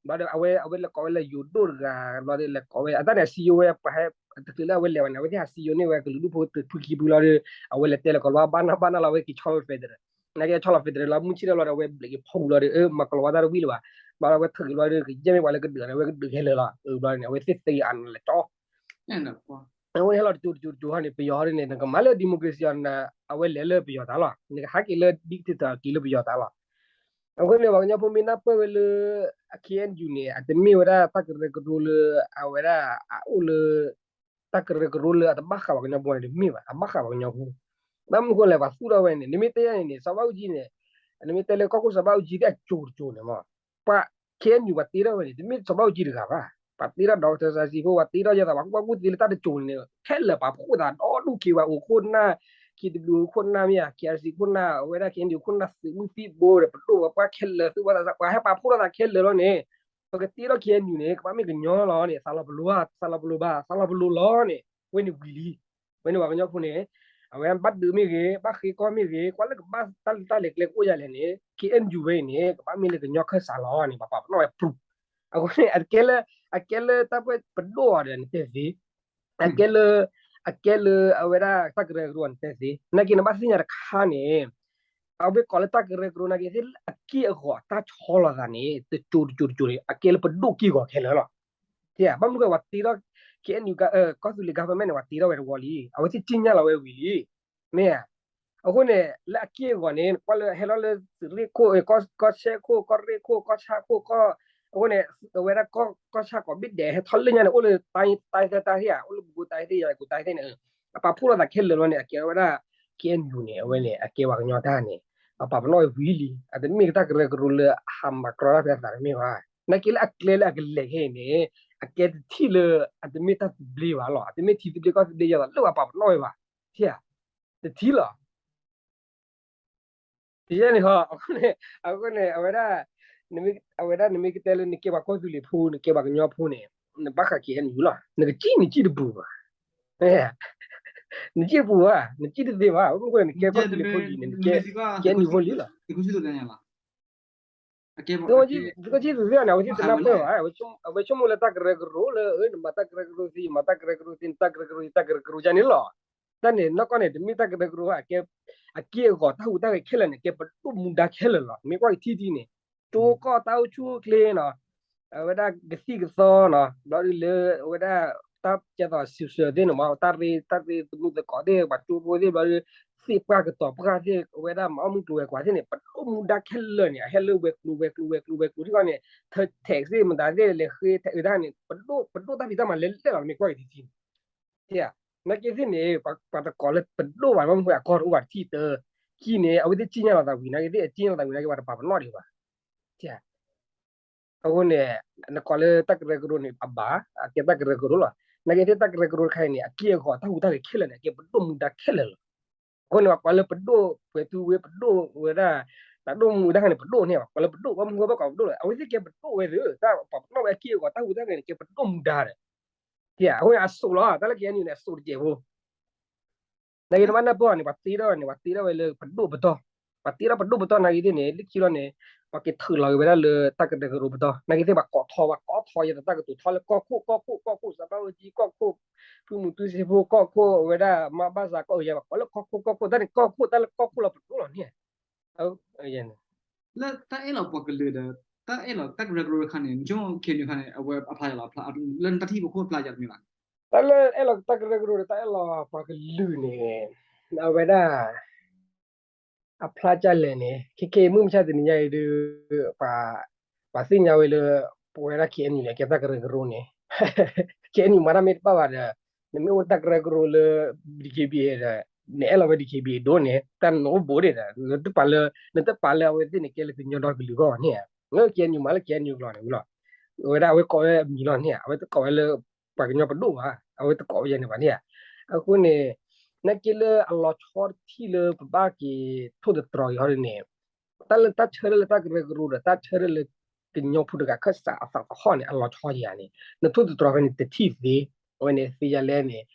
ဘျီဒီး အဝဲ အဝဲလဲၤကိးဝဲလၢယိၤဒိၣ်တဂၤဘျီဒီး လဲၤကိးဝဲ အတၢ်န့ၣ် စံယိၤဝဲ ပှၤဟဲ တချုးလၢအဝဲလဲၤဘၣ်န့ၣ် အဝဲသ့ၣ်ဟးစံယိၤန့ၢ်ဝဲကလုာ်ဒူၣ်ဖိတဖုခံဖုလီၤဒီး အဝဲလဲၤတဲလၢကီၢ်လီၤ ဘၣ်နၢ်ဘၣ်နၢ်လီၤ အဝဲက့ၤဆီလီၤ federal, နာ်က့ဆီလီၤ federal လီၤ မုၢ်ဆ့ၣ်ထီၣ်လီၤဒီး အဝဲဘျဲးက့ၤဖီၣ်လီၤဒီး မၤကလီၤဝါတၢ်တဝံၣ်လၢၤဘၣ်, ဘျီဒီးအဝဲထုးက့ၤလီၤဒီး ကယဲၢ်မ့ၢ်ပှၤလၢကဒုးန့ၣ် အဝဲကဒုးခဲလၢာ်လီၤ, ဘျီန့ၣ် အဝဲသ့ၣ်သ့အါန့ၣ်လၢကၠီ အဝဲဟဲလီၤတကၠိတကၠိတကၠိဟီန့ၣ် ပယီၤဟီဒ်န့ၣ် နကမၤလၢ democracy အီၤ အဝဲလဲၤလၢပယီၤတၢ်လီၤ, နကဟးက့ၤလၢ dictator က့ၤလၢပယီၤတၢ်လီၤ. အဃိန့ၣ် ပှၤကညီဖိမ့ၢ်နၢ်ပၢၢ်ဝဲလၢ KNU န့ၣ် အတမ့ၢ်ဝဲဒၣ်တၢ်ကရၢကရိလၢ အဝဲဒၣ်အအိၣ်လၢ တၢ်ကရၢကရိလၢအတဘၣ်ဃးပှၤကညီဖိန့ၣ် တမ့ၢ်ဘၣ်, အဘၣ်ဃးပှၤကညီဖိ, ဘၣ်မနုၤဃိလဲၣ် ပှၤသူၣ်ထီၣ်ဝဲန့ၣ် နမ့ၢ်တဲယၤန့ၣ်န့ၣ် စီၤဘၣ်အူကၠံန့ၣ် နမ့ၢ်တဲလၢကီၢ်ခိၣ်စီၤဘၣ်အူကၠံသ့ၣ်အကၠိတကၠိန့ၣ်မး ပှၤ KNU ပှၤတ့ထီၣ်ဝဲန့ၣ် တမ့ၢ်စီၤဘၣ်အူကၠံတဂၤဘၣ်, ပှၤတ့ထီၣ် ဒီကထၢၣ်စၢ်စံဖိ ပှၤတ့ထီၣ်ယဲသိး ပှၤကူၣ်ဘၣ်ကူၣ်သ့လၢတၢ်တကၠိန့ၣ် ခဲလၢာ်ပာ်ဖှိၣ်သးဒီဒူၣ် ခ့ဝဲအိၣ်ခိၣ်နၢ်, ခ့တဘျုးအိၣ်ခိၣ်နၢ်မ့ၢ်ဧါ, KRC ခိၣ်နၢ် အဝဲဒၣ် KNU ခိၣ်နၢ် သုးမုၢ်သံၣ်ဘိဒီး ပဒိၣ်ပပှၢ်ခဲလၢာ် သုးဘၣ်သးစၢ် ပှၤဟဲပာ်ဖှိၣ်ထီၣ်သးခဲလၢာ်လီၤန့ၣ်, ပကတ့ထီၣ် KNU န့ၣ် ကဘၣ်မ့ၢ်ကညီလီၤန့ၣ် သးလီၤပလိာ်ဧါ, သးလီၤပလိာ်ဘၣ်, သးလီၤပလိာ်လီၤန့ၣ် ဝဲန့ၣ်ဝံၤလံ. ဝဲန့ၣ်ပှၤကညီဖိန့ၣ် အဝဲဘၣ်ဒုးမ့ၢ်ဂ့ၤ, ဘၣ်ဃ့ကီၢ်မ့ၢ်ဂ့ၤ, ကွၢ်လၢကဘၣ်တၢ်လၢတၢ်လဲၤကျဲကအိၣ်ယၤလဲၣ်န့ၣ် KNU ဝဲအံၤန့ၣ် ကဘၣ်မ့ၢ်လၢကညီခၢၣ်စးလီၤန့ၣ် ပှၤပာ်ပနီၣ်ဝဲ proof. အဃိန့ၣ် အကဲလၢ အကဲလၢတၢ်ပှဲၤပဒိၣ်အီၤဒီးနတဲသ့, အကဲလၢ အကဲလၢအဝဲဒၣ်တၢ်ကရၢကရိနတဲသ့, နာ်က့နဘၣ်သ့ၣ်ညါတခါန့ၣ် အဝဲကိးလၢတၢ်ကရၢကရိနာ်က့သ့ၣ်လၢအက့ၢ်အဂီၤတၢ်ဆီလီၤသးန့ၣ် တကၠိတကၠိတကၠိန့ၣ် အကဲလၢပဒိၣ်က့ၢ်ဂီၤခဲလၢာ်လီၤ. ဘၣ်မနုၤဃိပှၤတ့ထီၣ် KNU ကီၢ်သူလ့ၤ government န့ၣ် ပှၤတ့ထီၣ်ဝဲတဝီလံ, အဝဲသ့ၣ်စံၣ်ညါလီၤဝဲဝံၤလံ. မ့ၢ်ဧါ. အဃိန့ၣ် လၢအက့ၢ်အဂီၤန့ၣ် ကွၢ်လၢဟဲလီၤလၢသုးရ့ၣ်ခိၣ် ကီၢ်ဆဲခိၣ် ကီၢ်ရ့ၣ်ခိၣ် ကီၢ်ဆၣ်ခိၣ် ကီၢ် အဃိန့ၣ် အဝဲဒၣ်ကီၢ်ဆၣ်ကိးဘ့ၣ်ဒဲး ဟဲထီၣ်လၢညါန့ၣ် အိၣ်လၢတၢ်သၢတၢ်သ့ၣ်ဧါ, အိၣ်လၢပကိးတၢ်သ့ၣ် ယၤကိးတၢ်သ့ၣ်န့ၣ် အပာ်ဖှိၣ်ထီၣ်သးခဲလၢာ်လီၤန့ၣ် အကဲဝဲဒၣ် KNU န့ၣ် အဝဲန့ၣ် အကဲပှၤကညီတၢ်န့ၣ် အပာ်ပနီၣ်ဝဲဝံၤလံ. အတမ့ၢ်တၢ်ကရၢကရိလၢအဟးမၤကြီတၢ်ဖဲအသးတမ့ၢ်ဘၣ်. နာ်က့လၢအကျဲလၢအကလဲၤခဲအံၤန့ၣ် အကဲတထံၣ်လၢ အတမ့ၢ်တၢ်သဘျ့ဘၣ်လီၤ. အတမ့ၢ်ထံသဘျ့ကီၢ်သဘျ့ယၤလီၤ လၢပှၤပာ်ပနီၣ်ဝဲဘၣ်. ထံၣ်ဧါ. တထံၣ်လီၤ. ယဲန့ၣ်ဟီ အဃိန့ၣ် အဃိန့ၣ် အဝဲဒၣ် အဝဲဒၣ်နမ့ၢ်ကတဲလၢနကဲပှၤကီၢ်သူလ့ၤဖိ နကဲပှၤကညီဖိန့ၣ် နဘၣ်ဃး KNU လီၤ. နကစံၣ်နစံၣ်တပူၤဘၣ်. နစံၣ်ပူၤဘၣ် နစံၣ်တသ့ဘၣ် မ့ၢ်ကွၢ်နကဲကီၢ်သူလ့ၤဖိလံ နကဲ KNU ဖိလံလီၤ. သုကစံၣ်သုသ့န့ၣ် အဝဲသ့ၣ်တနၢ်ပၢၢ်ဘၣ် အဝဲဆိကမိၣ်လၢတၢ်ကရၢကရိလၢ နမၤတၢ်ကရၢကရိသ့ ယမၤတၢ်ကရၢကရိသ့ နတၢ်ကရၢကရိ ယတၢ်ကရၢကရိ ယန့ၣ်လီၤ. တၢ်န့ၣ် နီၢ်ကီၢ်န့ၣ် တမ့ၢ်တၢ်ကရၢကရိဘၣ် အကဲ အက့ၢ်အဂီၤတၢ်ဟူးတၢ်ဂဲၤခဲလၢာ်န့ၣ် ကဲပဒိၣ်မူဒါခဲလၢာ်လီၤ. နမ့ၢ်ကွၢ်က့ၤထံထံန့ၣ် ကၠိကီၢ်တၢ်အိၣ်ဆူၣ်အိၣ်ချ့နီၤ အဝဲဒၣ်ကသံၣ်ကသီနီၤ ဘျီဒ်လၢအဝဲဒၣ် တၢ်ကဲသိးစံးဆၢသ့ၣ်န့ၣ်မ့ၢ် တၢ်ရ့ တၢ်ရ့သမုာ်သကိးသ့ၣ် ပှၤကၠိဖိသ့ၣ် ဘျီဒ် သ့ၣ်ပှၢ်ကတီၤပှၢ်သ့ၣ် အဝဲဒၣ်မၤအီၣ်မုၢ်ကျိၤဝဲၤကွာ်သ့ၣ်န့ၣ် ပဒိၣ်မူဒါခဲလၢာ်န့ၣ် အဟဲလၢဝဲၤကျိၤ ဝဲၤကျိၤ ဝဲၤကျိၤ ဝဲၤကျိၤ ထံၣ်ဃီန့ၣ် ထဲးသ့ၣ်မတၤသ့ၣ် လဲၤဃ့ထဲးအုးတၢ်န့ၣ် ပဒိၣ်တၢ်ဖံးတၢ်မၤလဲၤလဲၣ်လီၤ မ့ၢ်ကွၢ်က့ၤထံထံ နာ်က့သ့ၣ်န့ၣ် ပှၤတကိးလၢပဒိၣ်ဘၣ် ဘၣ်မနုၤအကီၢ်တအိၣ်ဘၣ်တထံၣ်တၢ် ခံန့ၣ် အဝဲသ့ၣ်စံၣ်ညီၣ်လီၤသးဝံၤ နာ်က့သ့ၣ်အစံၣ်ညီၣ်လီၤသးဝံၤ နာ်က့ပှၤတပာ်ပနီၣ်ဒံးဘၣ် အဃိန့ၣ် နကိးလၢတၢ်ကရၢကရိန့ၣ် အဘၣ် အကဲတၢ်ကရၢကရိလီၤ. နာ်က့သ့ၣ်တၢ်ကရၢကရိတခါအံၤန့ၣ် အက့ၢ်အဂီၤတၢ်ဟူးတၢ်ဂဲၤခဲလၢာ်န့ၣ် အကဲပဒိၣ်မူဒါခဲလၢာ်လီၤ. အဃိန့ၣ် ပှၤကိးလၢပဒိၣ် ပှဲၤသူဝ့ၢ်ပဒိၣ်ဝဲဒၣ် တၢ်ဒိၣ်မူဒါန့ၣ် ပဒိၣ်န့ၣ် ပှၤကိးလၢပဒိၣ် ဘၣ်မနုၤဘၣ်ကိးပဒိၣ်လဲၣ် အဝဲသ့ၣ်ကဲပဒိၣ်ဝဲသ့ၣ် တၢ်ပာ်ပနီၣ်ဝဲအက့ၢ်အဂီၤတၢ်ဟူးတၢ်ဂဲၤန့ၣ် ကဲပဒိၣ်မူဒါဒီး အဃိန့ၣ် အစိာ်လီၤ တၢ်လၢ KNU န့ၣ် အစိာ်တစဲးဖိ နာ်က့နဘၣ်နၢ်ပၢၢ်အီၤန့ၣ် ပှၤတ့ထီၣ်န့ၣ် ပှၤတ့ထီၣ်ဝဲလၢပဒိၣ်ပတီၢ်, ပှၤတ့ထီၣ်ပဒိၣ်ပတီၢ်နာ်က့သ့ၣ်န့ၣ် လၢခံလီၤန့ၣ် ပှၤက့ၤထုးလီၤက့ၤဝဲဒၣ်လၢတၢ်ကရၢကရိပတီၢ် နာ်က့သ့ၣ်ပှၤကိးထီၣ် ပှၤကိးထီၣ်ယဲသိးတၢ်ကတိၤထီၣ်လၢကီၢ်ခိၣ် ကီၢ်ခိၣ် ကီၢ်ခိၣ် စီၤဘၣ်အူကၠံ ကီၢ်ခိၣ် ဖုမူတူစ့ဖိ ကီၢ်ခိၣ် အဝဲဒၣ်မါဘၣ်စၢ်ကီၢ်အယဲၢ် ပှၤကိးလၢကီၢ်ခိၣ် ကီၢ်ခိၣ် တၢ်န့ၣ် ကီၢ်ခိၣ် တၢ်လၢကီၢ်ခိၣ်လီၤပဒိၣ်လီၤန့ၣ် လၢတၢ်အဲၣ်လီၤပှၤကလုာ်ဒီး တၢ်အဲၣ်လီၤတၢ်ကရၢကရိတခါန့ၣ် နဆိကမိၣ် KNU တခါန့ၣ် အဝဲအဖျါယၤလီၤ လၢနတၢ်ထံၣ်ဖိခိၣ်အဖျါယၤတမံၤဘၣ်. တၢ်လၢအဲၣ်လီၤတၢ်ကရၢကရိဒီးတၢ်အဲၣ်လီၤပှၤကလုာ်န့ၣ် အဝဲဒၣ် အဖျါကလဲၣ်န့ၣ် ခဲခဲအံၤမုၢ်မဆါတနံၤညါအံၤဒီး ပှၤသ့ၣ်ညါဝဲလၢ ပဝဲဒၣ် KNU န့ၣ် ကဲတၢ်ကရၢကရိန့ၣ် KNU မၤတၢ်မ့ၢ်တဘၣ်ဘၣ်ဒီး နမ့ၢ်အိၣ်တၢ်ကရၢကရိလၢ DKBA ဒီး နအဲၣ်လီၤဝဲ DKBA ဒိၣ်န့ၣ် တၢ်နအိၣ်ဘူးဒံးဒီး နတပာ်လၢ နတပာ်လၢအဝဲသ့ၣ်န့ၣ် ကဲလၢကညီဒီကလုာ်ဂီၢ်ဘၣ်န့ၣ်ဧါ. န KNU မၤလၢ KNU ကျိာ်န့ၣ်ဝံၤလီၤ. အဝဲဒၣ်အဝဲကိးဝဲအမံၤလီၤန့ၣ်ဧါ အဝဲတကိးဝဲလၢ ပှၤကညီပဒိၣ်ဘၣ် အဝဲတကိးဝဲယဲန့ၣ်ဘၣ်န့ၣ်ဧါ. အဃိန့ၣ် နာ်က့လၢအလီၤဆီတထံၣ်လၢပဘၣ်က့ၤထိၣ်သတြီၤက့ၤဟီဒ်န့ၣ် တၢ်လၢတၢ်ဆၢထၢၣ်လၢတၢ်ကရၢကရိဒီး တၢ်ဆၢထၢၣ်လၢကညီဖိတဂၤခၢၣ်စးအသးသဟီၣ်န့ၣ် အလီၤဆီယဲန့ၣ် နထိၣ်သတြီၤဖဲန့ၣ်တထံၣ်သ့ အဝဲန့ၣ်သ့ယၤလဲၣ်န့ၣ်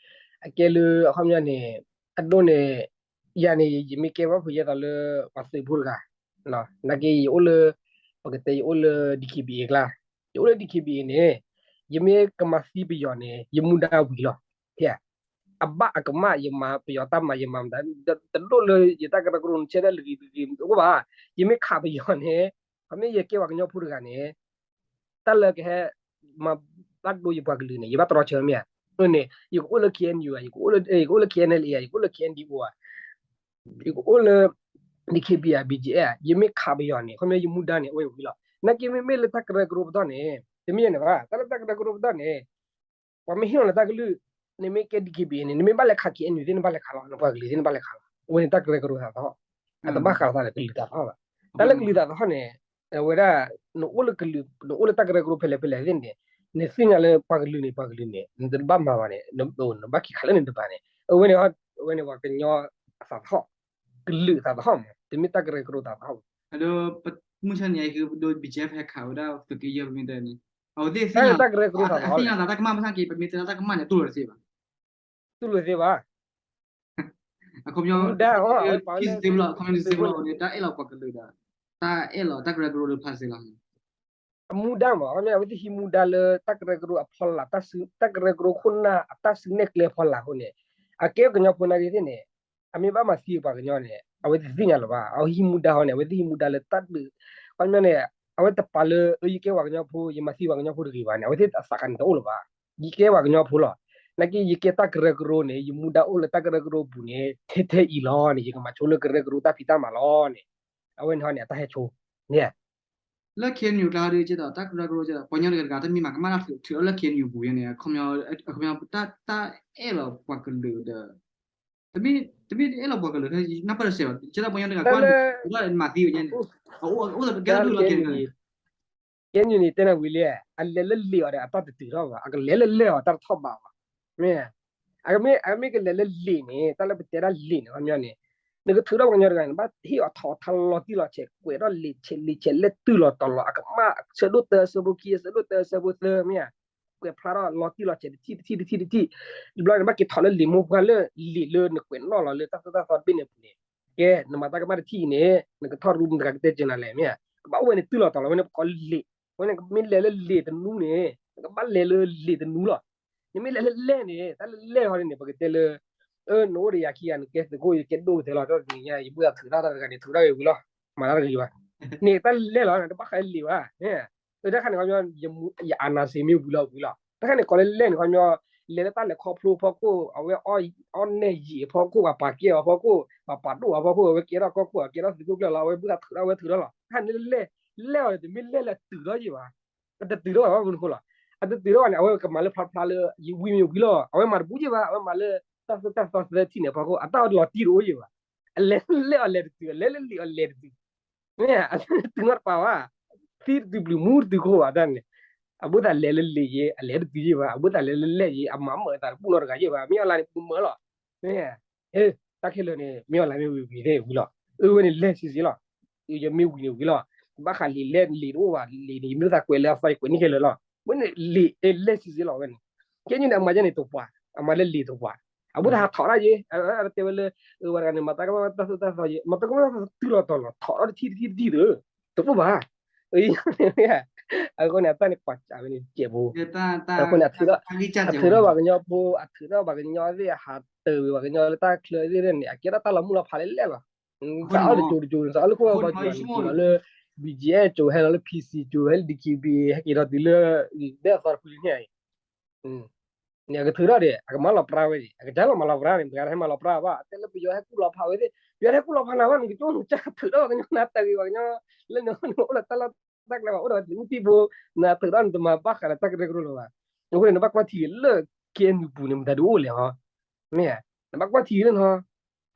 အကဲလၢအခီပညီန့ၣ် အဒိန့ၣ် ယၤန့ၣ် ယမ့ၢ်ကဲဘၣ်ဖုးယဲသိးလၢ ပှၤသုးဖိတဂၤ, နာ်က့ယအိၣ်လၢ ပကတဲယအိၣ်လၢ D K B A အကျါ, ယအိၣ်လၢ D K B A န့ၣ် ယမ့ၢ်ကမၤသံပယီၤန့ၣ် ယမူဒါဝံၤလီၤ. အဘၣ်အကမၣ် ယမၤပယီၤတၢ်မၤ ယမၤမတၤ တဒိၣ်လၢယတၢ်ကရၢကရိန့ၣ် ဆဲဒၣ်လံၤဂ့ၤဂ့ၤတအိၣ်ဘၣ်, ယမ့ၢ်ခးပယီၤန့ၣ် ခီမ့ၢ်ယကဲပှၤကညီဖိတဂၤန့ၣ် တၢ်လၢကဟဲ မၤဘၣ်ဒိယပှၤကလုာ်န့ၣ် ယဘၣ်တြီဆၢမ့ၢ်ဧါ, န့ၣ် ယကအိၣ်လၢ K N U ဧါ, ယကအိၣ်လၢ K N L A ဧါ, ယကအိၣ်လၢ K N D O ဧါ, ယကအိၣ်လၢ D K B A ဧါ, B G F ဧါ, ယမ့ၢ်ခးပယီၤန့ၣ် ခီမ့ၢ်ယမူဒါန့ၣ် အဝဲဝံၤလီၤ. နာ်က့မ့မ့ၢ်လၢတၢ်ကရၢကရိပတီၢ်န့ၣ် တမ့ၢ်န့ၣ်ဘၣ်, တၢ်လၢတၢ်ကရၢကရိပတီၢ်န့ၣ် ပှၤမ့ၢ်ဟ့ၣ်လီၤနၤတၢ်ကလုၢ်, နမ့ၢ်ကဲ D K B A န့ၣ် နမ့ၢ်ဘၣ်လဲၤခး K N U သ့ၣ် နဘၣ်လဲၤခးလီၤ, နပှၤကလုာ်သ့ၣ် နဘၣ်လဲၤခးလီၤ. အဝဲန့ၣ်တၢ်ကရၢကရိသးသဟီၣ်, အတဘၣ်ဃးလီၤသးဒီးကလုာ်သးသဟီၣ်ဘၣ်. တၢ်လၢကလုာ်သးသဟီၣ်န့ၣ် အဝဲဒၣ် နအိၣ်လၢကလုာ် နအိၣ်လၢတၢ်ကရၢကရိဖဲလဲၣ်ဖဲလဲၣ်သ့ၣ်န့ၣ် နသ့ၣ်ညါလၢပှၤကလုာ်န့ၣ် ပှၤကလုာ်န့ၣ် နတဘၣ်မၤဘၣ်န့ၣ် နဘၣ်က့ၤခးလၢနတပၤန့ၣ် အဝဲန့ၣ် အဝဲန့ၣ်ပှၤကညီအသးသဟီၣ်, ကလုာ်သးသဟီၣ်မး, တမ့ၢ်တၢ်ကရၢကရိသးသဟီၣ်ဘၣ်. အဒိ မုၢ်ဆါန့ၣ် ယဟံးဒိ B G F ဟဲခးဝဲဒၣ်သုးက့ယဲၢ်ပမ့ၢ်တဲန့ၣ် အဝဲသ့ၣ်သ့ၣ်ညါ တၢ်ကရၢကရိသးသဟီၣ် သ့ၣ်ညါသးတၢ်ကမၣ် မုၢ်ဆါက့ ပမ့ၢ်တဲလၢတၢ်ကမၣ်န့ၣ် တူၢ်လိာ်တသ့ဘၣ်, တူၢ်လိာ်သ့ဘၣ်. အခီပညီ မူဒါအီၤ အဝဲပာ်လၢ ခီပညီ တၢ်အဲၣ်လီၤပှၤကလုာ်ဒီး တၢ်အဲၣ်လီၤတၢ်ကရၢကရိဒီးဖျါစ့လီၤ အမူဒါမး ခီပညီ အဝဲသ့ၣ်ဟံးမူဒါလၢတၢ်ကရၢကရိအဖီလာ် တၢ်ကရၢကရိခိၣ်နၢ်အတၢ်စုနဲၣ်ကျဲဖီလာ်အဃိန့ၣ် အကဲကညီဖိနာ်က့သ့ၣ်န့ၣ် အမ့ၢ်ဘၣ်မၤသံပှၤကညီန့ၣ် အဝဲသ့ၣ်တသ့ၣ်ညါလၢၤဘၣ်. အဝဲဟံးမူဒါဟီန့ၣ် အဝဲသ့ၣ်ဟံးမူဒါလၢတၢ်ဒုး ခီပညီန့ၣ် အဝဲတပာ်လၢ ယကဲပှၤကညီဖိ ယမၤသံပှၤကညီဖိတဂ့ၤဘၣ်န့ၣ် အဝဲသ့ၣ်အသးခါန့ၣ်တအိၣ်လၢၤဘၣ်. ယကဲပှၤကညီဖိလီၤ. နာ်က့ယကဲတၢ်ကရၢကရိန့ၣ် ယမူဒါအိၣ်လၢတၢ်ကရၢကရိပူၤန့ၣ် ထဲထဲအံၤလီၤန့ၣ် ယကမၤဆိလၢကရၢကရိတၢ်ဖံးတၢ်မၤလီၤန့ၣ် အဝဲန့ၣ်ဟီန့ၣ် အတၢ်ဟဲဆိန့ၣ် လၢ K N U ကျါဒီး ကဲဒီး တၢ်ကရၢကရိကဲဒီး ပှၤကညီတဂၤတဂၤ တၢ်မ့ၢ်မၤကမၣ်တၢ်ထုးအလၢ K N U ပူၤန့ၣ် အခီပညီ တၢ်အဲၣ်လီၤပှၤကလုာ်ဒီး တမ့ၢ်အဲၣ်လီၤပှၤကလုာ် နၢ်ပၢၢ်တစဲးဘၣ် ကဲဒီးပှၤကညီတဂၤကွၢ်လၢ မၤသံဝဲညါန့ၣ် အအိၣ်ဒီးကဲဒီးဒုၣ်လီၤ K N U န့ၣ် K N U န့ၣ် တဲနၤဝံၤလံ အလဲၤလၢလံာ်အီၤဒီးအတၢ်တတုၤထီၣ်ဘၣ် အကလဲၤလၢလဲၢ်အီၤတၢ်တထီၣ်ဘးဘၣ်. မ့ၢ် အမ့ၢ်ကလဲၤလၢလံာ်န့ၣ် တၢ်လၢပတဲဒၣ်လံာ်န့ၣ် ခီပညီန့ၣ် နကထုးထီၣ်ပှၤကညီတဂၤန့ၣ် ဘၣ်ဟ့ၣ်အီၤထီၣ်ထါလီၤတံၢ်လီၤဆဲး ကွဲးထီၣ်လံာ်ဆဲးလံာ်ဆဲးလဲၢ်တုၤလီၤတီၤလီၤ အကမၣ်အဆၢဒိၣ်တၢ အဆၢဖိခံ အဆၢဒိၣ်တၢ အဆၢဖိသၢ မ့ၢ် ကွဲးဖျါထီၣ်လီၤတံၢ်လီၤဆဲးတထံၣ်တထံၣ်တထံၣ်တထံၣ် တဘျီန့ၣ် ဘၣ်က့ၤထီၣ်လၢလံာ်မိၢ်ပှၢ်လၢလံာ်လၢနကွဲးနီၣ်လီၤလၢတၢ်သိၣ်တၢ်သီတဘ့ၣ်န့ၣ်အပူၤန့ၣ် ကဲ နမၤတၢ်ကမၣ်တထံၣ်အံၤန့ၣ် နကထီၣ်ရူ မတၤတဂၤကတဲကၢၤနၤလဲၣ် မ့ၢ် ကဘၣ်အိၣ်ဝဲန့ၣ်တုၤလီၤတီၤလီၤ ဝဲန့ၣ်ပကိးလံာ် ဝဲန့ၣ်မ့ၢ်လဲၤလၢလံာ်တနူန့ၣ် နကဘၣ်လဲၤလၢလံာ်တနူလီၤ. နမ့ၢ်လဲၤလၢလဲၢ်န့ၣ် တၢ်လၢလဲၢ်ဟီန့ၣ် ပကတဲလၢ နအိၣ်ဒီးယၤခံဂၤ နကဲသုးခိၣ် ယကဲဒိၣ်ကတၢၢ်လီၤ တနံၤညါ ယဘၣ်သးထုးထီၣ်တၢ်တဂၤန့ၣ် ထုးထီၣ်က့ၤဝံၤလီၤ မၤတၢ်တဂ့ၤဘၣ် န့ၣ်တၢ်လၢလဲၢ်လီၤ နတဘၣ်ဃးလံာ်ဘၣ် တၢ်ခါန့ၣ်ခီပညီ ယအနၤစ့မ့ၢ်ဝံၤလီၤဝံၤလီၤ တၢ်ခါန့ၣ်ကိးလၢလဲၢ်န့ၣ်ခီပညီ လဲၤလၢတၢ်လဲၤခီဖျိအဖီခိၣ် အဝဲအီၣ်နဲၣ်ယံာ်အဖီခိၣ် ပှၤပာ်ကဲအီၤအဖီခိၣ် ပှၤပာ်ဒိၣ်အီၤအဖီခိၣ် အဝဲကဲထီၣ်ကီၢ်ခိၣ် အကဲထီၣ်သုးခိၣ်ကျၢၢ်လီၤ အဝဲဘၣ်သးထုးထီၣ်ဝဲထုးထီၣ်လီၤ တၢ်ခါန့ၣ်လဲၢ် လဲၢ်အီၤန့ၣ် တမ့ၢ်လဲၢ်လၢအတုၤထီၣ်ယံာ်ဘၣ် အတတုၤထီၣ်ဘၣ်မနုၤဃိလီၤ အတတုၤထီၣ်ဘၣ်န့ၣ် အဝဲကမၤလၢဖျါဖျါလၢ ယဝံၤမ့ၢ်ဝံၤလီၤ အဝဲမၤတဘူးယံာ်ဘၣ် အဝဲမၤလၢ တၢ်သိၣ်တၢ်သီသၢထံၣ်န့ၣ်အဖီခိၣ် အတၢ်အီၣ်လီၤတံၢ်တအိၣ်ယံာ်ဘၣ် အလဲၤလၢလဲၢ်အီၤလဲၤတတုၤ အလဲၤလၢလံာ်အီၤလဲၤတတုၤ မ့ၢ် အတတုၤနီတပၤဘၣ် သံတတုၤပျုၤမူတတုၤခိၣ်ဘၣ်တၢ်န့ၣ် အဘၣ်သးလဲၤလၢလံာ်ယဲ အလဲၤတတုၤယံာ်ဘၣ် အဘၣ်သးလဲၤလၢလဲၢ်ယဲ အမၤမၢအသးတဘူၣ်နီတဂၤယံာ်ဘၣ် မ့ၢ်အီၤလၢန့ၣ် ပမၢလီၤ မ့ၢ် တၢ်ခဲလၢာ်န့ၣ် မ့ၢ်အီၤလၢမ့ၢ်ဝံၤဝံၤသ့ၣ်ဝံၤလီၤ အဝဲန့ၣ်လဲၢ်ဆံးဆံးလီၤ ယမ့ၢ်ဝံၤန့ၣ်ဝံၤလီၤ ဘၣ်ဃးလံာ်လဲၢ်လံာ်တအိၣ်ဘၣ် လံာ်န့ၣ် ယမ့ၢ်သးကွဲးလၢအသီယကွဲးန့ၢ်ခဲလၢာ်လီၤ ဝဲန့ၣ်လံာ်လဲၢ်ဆံးဆံးလီၤဝဲန့ၣ် ကဲညါန့ၣ် အမၤယဲန့ၣ်တပှၤ အမၤလၢလံာ်တပှၤ အဘၣ်သးဟးထီၣ်ဒၣ်ယဲ အတဲဝဲလၢ ဝဲတဂၤန့ၣ် မၤတၢ်ကမၣ်တၢ်သိၣ်တၢ်သီယဲ မၤတၢ်ကမၣ်တၢ်သိၣ်တုၤလီၤတီၤလီၤ ထီၣ်ထီၣ်တထံၣ်တထံၣ်တထံၣ်ဒီး တအိၣ်ဘၣ် အဃိန့ၣ် အတၢ်န့ၣ်ကွၢ်စးဝဲန့ၣ် ကဲးဘိ အဃိန့ၣ် အထုးထီၣ်ပှၤကညီဖိ အထုးထီၣ်ပှၤကညီသ့ၣ် အဟးတၢၤဝံၤပှၤကညီလၢတၢ်ချၢသ့ၣ်န့ၣ် အကဲထီၣ်တၢ်လီၤမုၢ်လီၤဖးလၢလဲၢ်လီၤ စးအီၣ်တကၠိၤတကၠိၤ စးအီၣ်လၢခိၣ်ဘီကၠိၤ စးအီၣ်လၢ BGF ကၠိၤ ဟဲလီၤလၢ PC ကၠိၤ ဟဲလၢ DKBA ဟဲက့ၤဒီးတုၤလၢ ဒဲအသီတဖုန့ၣ် န့ၣ် အကထုးထီၣ်ဒီး အကမၤလီၤပြါဝဲန့ၣ် အကစၢ်လီၤမၤလီၤပြါန့ၣ် ပှၤတဟဲမၤလီၤပြါဘၣ် တဲလၢပယီၤဟဲကူၣ်လီၤဖးဝဲသ့ၣ် ပယီၤဟဲကူၣ်လီၤဖးနၤဘၣ် နကကၠိနကစၢ်ထုးထီၣ်ပှၤကညီနၤတၢ်ဂ့ၤပှၤကညီ လၢနအိၣ်လၢတၢ်လီၢ်တၢ်ကျဲဘၣ် အိၣ်ဒီးနူၢ်ပံၢ်ဖိ နထုးထီၣ်နတမၤဘၣ်ဃးဒီးတၢ်ကရၢကရိလၢၤဘၣ် အဃိန့ၣ် နဘၣ်ကွၢ်ထံလၢ KNU ပူၤန့ၣ် မတၤဒုးအိၣ်လဲၣ်ဟီ မ့ၢ် နဘၣ်ကွၢ်ထံလၢနဟီ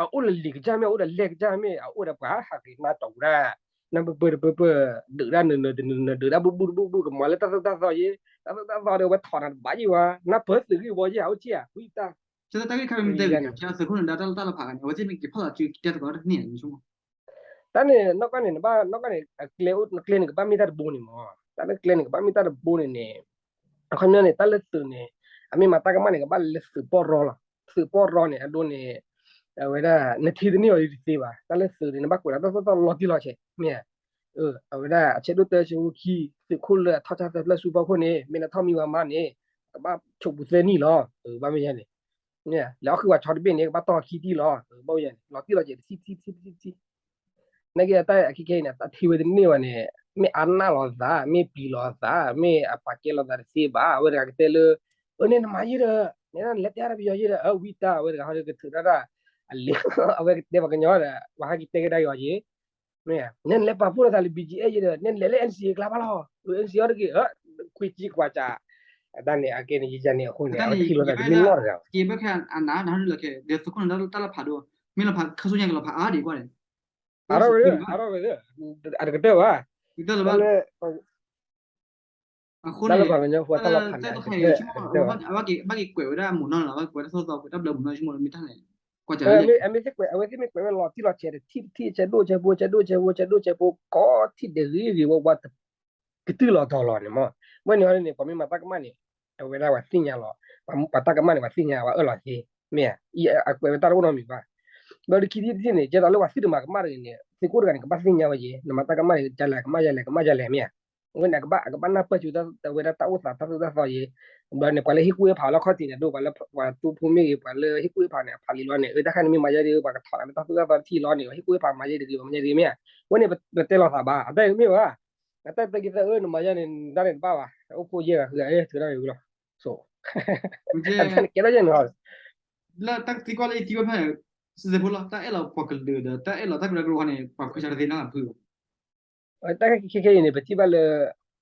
အအိၣ်ဒီးလံာ်ကစၢ်မ့ၢ် အအိၣ်ဒီးလဲၢ်ကစၢ်မ့ၢ် အအိၣ်ဒီးပှၤဟးက့ၤနါတီၢ်ဝဲဒၣ် နၢ်ပၢၢ်ပၢၢ်တပၢၢ်ပၢၢ် ဒုးဒၣ်နနၢၤတနၢၤ ဒုးဒၣ်ဘူၣ်ဘူၣ်တဘူၣ်ဘူၣ် ကမၤလၢတၢ်သိၣ်တၢ်သီယဲ တၢ်သိၣ်တၢ်သီဒီး အဝဲထီၣ်နၤတဘၣ်ယဲဘၣ် နၢ်ပၢၢ်သုးဂ့ၢ်ဝီယဲ အအိၣ်ဆံၣ်ဧါ ဝံတၢ် တၢ်တၢ်ဂ့ၢ်ခါမ့ၢ်တဲဂ့ၤ သုးခိၣ်နဒါတၢ်လီၢ်တၢ်လီၢ်ဖးဂၤန့ၣ် အဝဲသ့ၣ်မ့ၢ်က့ၤဖီၣ်လီၤစုကဲသကိးတန့ၢ် တၢ်န့ၣ် နီၢ်ကီၢ်န့ၣ် နဘၣ် နီၢ်ကီၢ်န့ၣ် အကျဲအိၣ် ကျဲန့ၣ် ကဘၣ်မ့ၢ်တၢ်တဘိန့ၣ်မး တၢ်လၢကျဲန့ၣ် ကဘၣ်မ့ၢ်တၢ်တဘိန့ၣ်န့ၣ် အခီပညီန့ၣ် တၢ်လၢသုးန့ၣ် အမ့ၢ်မၤတၢ်ကမၣ်န့ၣ် ကဘၣ်လဲၤလၢသုးပီၢ်ရီလီၤ သုးပီၢ်ရီန့ၣ် အဒိန့ၣ် အဝဲဒၣ် နထံၣ်တန့ၢ်အီၤဒ်တသ့ဘၣ်, တၢ်လၢသုးန့ၣ် နဘၣ်ကွဲးလီၤတၢ်သိၣ်တၢ်သီလီၤတံၢ်လီၤဆဲး မ့ၢ်ဧါ. အဝဲဒၣ်အဆၢဒိၣ်တၢ ဆၢဖိခံ, သုးခိၣ်လၢအထီၣ်တၢ်သၢဖျၢၣ်ဆူဖီခိၣ်န့ၣ် မ့ၢ်နထီၣ်မံဝဲမါန့ၣ် ကဘၣ်ဆိးပူၤသၢနံၣ်လီၤ. ဘၣ်မ့ၢ်ယဲန့ၣ် လဲၤအီၣ်ဃုာ်ဝဲဆီတဘ့ၣ်န့ၣ် ကဘၣ်တီၢ်ခံထံၣ်လီၤ. ဘၣ်မ့ၢ်ယဲန့ၣ် လီၤတံၢ်လီၤဆဲးတထံၣ်တထံၣ်တထံၣ်တထံၣ် နာ်က့အတၢ်အခဲခဲအံၤန့ၣ် အထံၣ်ဝဲတန့ၢ်ဘၣ်န့ၣ် မ့ၢ်အါနၢ်လိာ်သး, မ့ၢ်ပျံၤလိာ်သး, မ့ၢ်အပာ်ကဲလိာ်သးတသ့ဘၣ်. အဝဲတဂၤကတဲလၢ အၢ န့ၣ်နမၤယဲဒီး န့ၣ်နလဲၤတဲတၢ်ပယီၤယဲဒီး အဝံတၢ် အဝဲတဂၤဟီဒီးကထုးထီၣ်တၢ် အလံ အဝဲကတဲပှၤကညီဒီး ပှၤဟဲက့ၤတဲကဒါက့ၤအီၤယဲ မ့ၢ် န့ၣ်နလဲၤပာ်ဖှိၣ်လိာ်သးလၢ ဘံကံအဲၣ် ယဲဒီး န့ၣ်နလဲၤလၢ အ့ၣ်စံၣ်အ့ၣ် ကျါဘၣ်လီၤ. အ့ၣ်စံၣ်အ့ၣ် အီၤတဂ့ၤ ခွံဆံကွၢ်ကၢ် အတၢ်န့ၣ် အကဲန့ၣ် ယယၤန့ၣ် အဃိန့ၣ် အဝဲထံၣ်လိာ်သးတမ့ၢ်လီၢ်တဂၤဘၣ်. က့ၤဘၣ်ခဲအနၤ နဟီဒုလီၤခဲ ဒီးသုးခိၣ်န့ၣ် တၢ်လၢဖးဒိၣ် မ့ၢ်လီၤဖး ခါဆူညါကလီၤဖးအါဒံးကွၢ်န့ၣ် အါထီၣ်ဝဲ အါထီၣ်ဝဲ အတကတၢၢ်ဘၣ် ကတၢၢ်လၢဘၣ် အဃိန့ၣ် တၢ်လၢပှၤကညီဖိတၢ်လီၤဖးန့ၣ် အတကတၢၢ်ဘၣ် ဘၣ်က့ၤကွဲးဝဲဒၣ်မုာ်နီၢ်လီၤ ဘၣ်က့ၤကွဲးတၢ်သိၣ်သီ တၢ်ဘျၢမုာ်နီၢ်ဆိကမိၣ်မ့ၢ်တၢ်န့ၣ် ကွၢ်ကၢ်လၢ အမ့ၢ်သ့ၣ်ကွဲး အဝဲသ့ၣ်မ့ၢ်ကွဲးဝဲလီၤတံၢ်လီၤဆဲးတထံၣ်တထံၣ် ဆဲးဒိၣ်ဆဲးဖိ ဆဲးဒိၣ်ဆဲးဖိ ဆဲးဒိၣ်ဆဲးဖိ ကိးထံၣ်ဒဲးဂ့ၤဂ့ၤဝဲဝဲ ကတုၢ်လီၤတီၤလီၤန့ၣ်မ့ၢ် ဝဲန့ၣ်ဟီဒ်န့ၣ် ပှၤမ့ၢ်မၤတၢ်ကမၣ်န့ၣ် အဝဲဒၣ်ပှၤသ့ၣ်ညါလီၤ ပှၤတၢ်ကမၣ်န့ၣ် ပှၤသ့ၣ်ညါ ပှၤအၢၣ်လီၤသ့ မ့ၢ်ဧါ အကွဲးဝဲတၢ်တအိၣ်နီတမံၤဘၣ် ဒီးခံထံၣ်တထံၣ်န့ၣ် ကဲသိးလၢပှၤသုတမၤကမၣ်တဂ့ၤန့ၣ် သုးခိၣ်တဂၤန့ၣ် ကဘၣ်သ့ၣ်ညါဝဲယဲ နမၤတၢ်ကမၣ်န့ၣ် ကလဲၤကမၣ်ယလဲၤ ကမၣ်ယလဲၤ မ့ၢ်ဧါ အဝဲန့ၣ် အကဘၣ် အကဘၣ်နၢ်ပၢၢ်စူၤဝဲဒၣ်တၢ်အိၣ်သးတၢ်သိၣ်တၢ်သီယဲ ဘျီန့ၣ် ပှၤလၢဟ့ၣ်ကူၣ်ဟ့ၣ်ဖးလၢခီၣ်ထံးန့ၣ် ဒိၣ်ပှၤလၢပှၤတူၢ်ဖိမ့ၢ်ဂ့ၤ ပှၤလၢဟ့ၣ်ကူၣ်ဟ့ၣ်ဖးန့ၣ် အဖးလံာ်လီၤန့ၣ် အၢ တၢ်ခါန့ၣ်မ့ၢ်မၤယဲဒ် ပှၤကထီၣ်လၢတၢ်သိၣ်တၢ်သီတထံၣ်လီၤန့ၣ် ဟ့ၣ်ကူၣ်ဟ့ၣ်ဖးမၤယဲဒ်ဂ့ၤ မၤယဲဒ်မ့ၢ်ဧါ ဝဲန့ၣ် ပတဲလိာ်သးဘၣ် အတၢ်အံၤမ့ၢ်ဘၣ် အတၢ်တဲက့ၤသးအၢ နမၤယဲန့ၣ် တၢ်န့ၣ်တဘၣ်ဘၣ် အိၣ်ဖှိၣ်ယဲၢ်ဂၤဃုဂၤ အၢ ထုးထီၣ်ဝဲလီၤ ကဲထီၣ်ယဲၢ်န့ၣ် လၢတၢ်သံကွၢ်လၢယသံကွၢ်ဖဲန့ၣ် စံးစဲးဖိလီၤ တၢ်အဲၣ်လီၤပှၤကလုာ်ဒီး တၢ်အဲၣ်လီၤတၢ်ကရၢကရိန့ၣ် ပှၤခွဲးဆါတသ့နီတဖုဘၣ် တၢ်ခဲခဲအံၤန့ၣ် ပထံၣ်ဘၣ်လၢ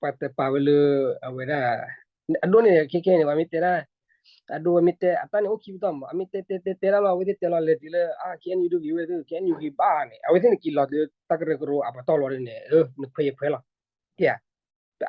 ပှၤတပာ်ဝဲလၢ အဝဲဒၣ် အဒိန့ၣ် ခဲခဲအံၤန့ၣ် ပှၤမ့ၢ်တဲဒၣ် အဒိဝဲမ့ၢ်တဲ အတၢ်န့ၣ်အိၣ်ခံပတီၢ်မး အမ့ၢ်တဲတဲတဲတဲဒၣ်လီၤ အဝဲသ့ၣ်တဲလီၤလဲၤတုၤလၢ အါ KNU ဒုးဂ့ၤဝဲသ့ၣ် KNU ဂ့ၤဘၣ်န့ၣ် အဝဲသ့ၣ်န့ၣ်က့ၤလီၤတုၤလၢတၢ်ကရၢကရိအပတီၢ်လီၤန့ၣ် နခွဲးယခွဲးလီၤ ကဲ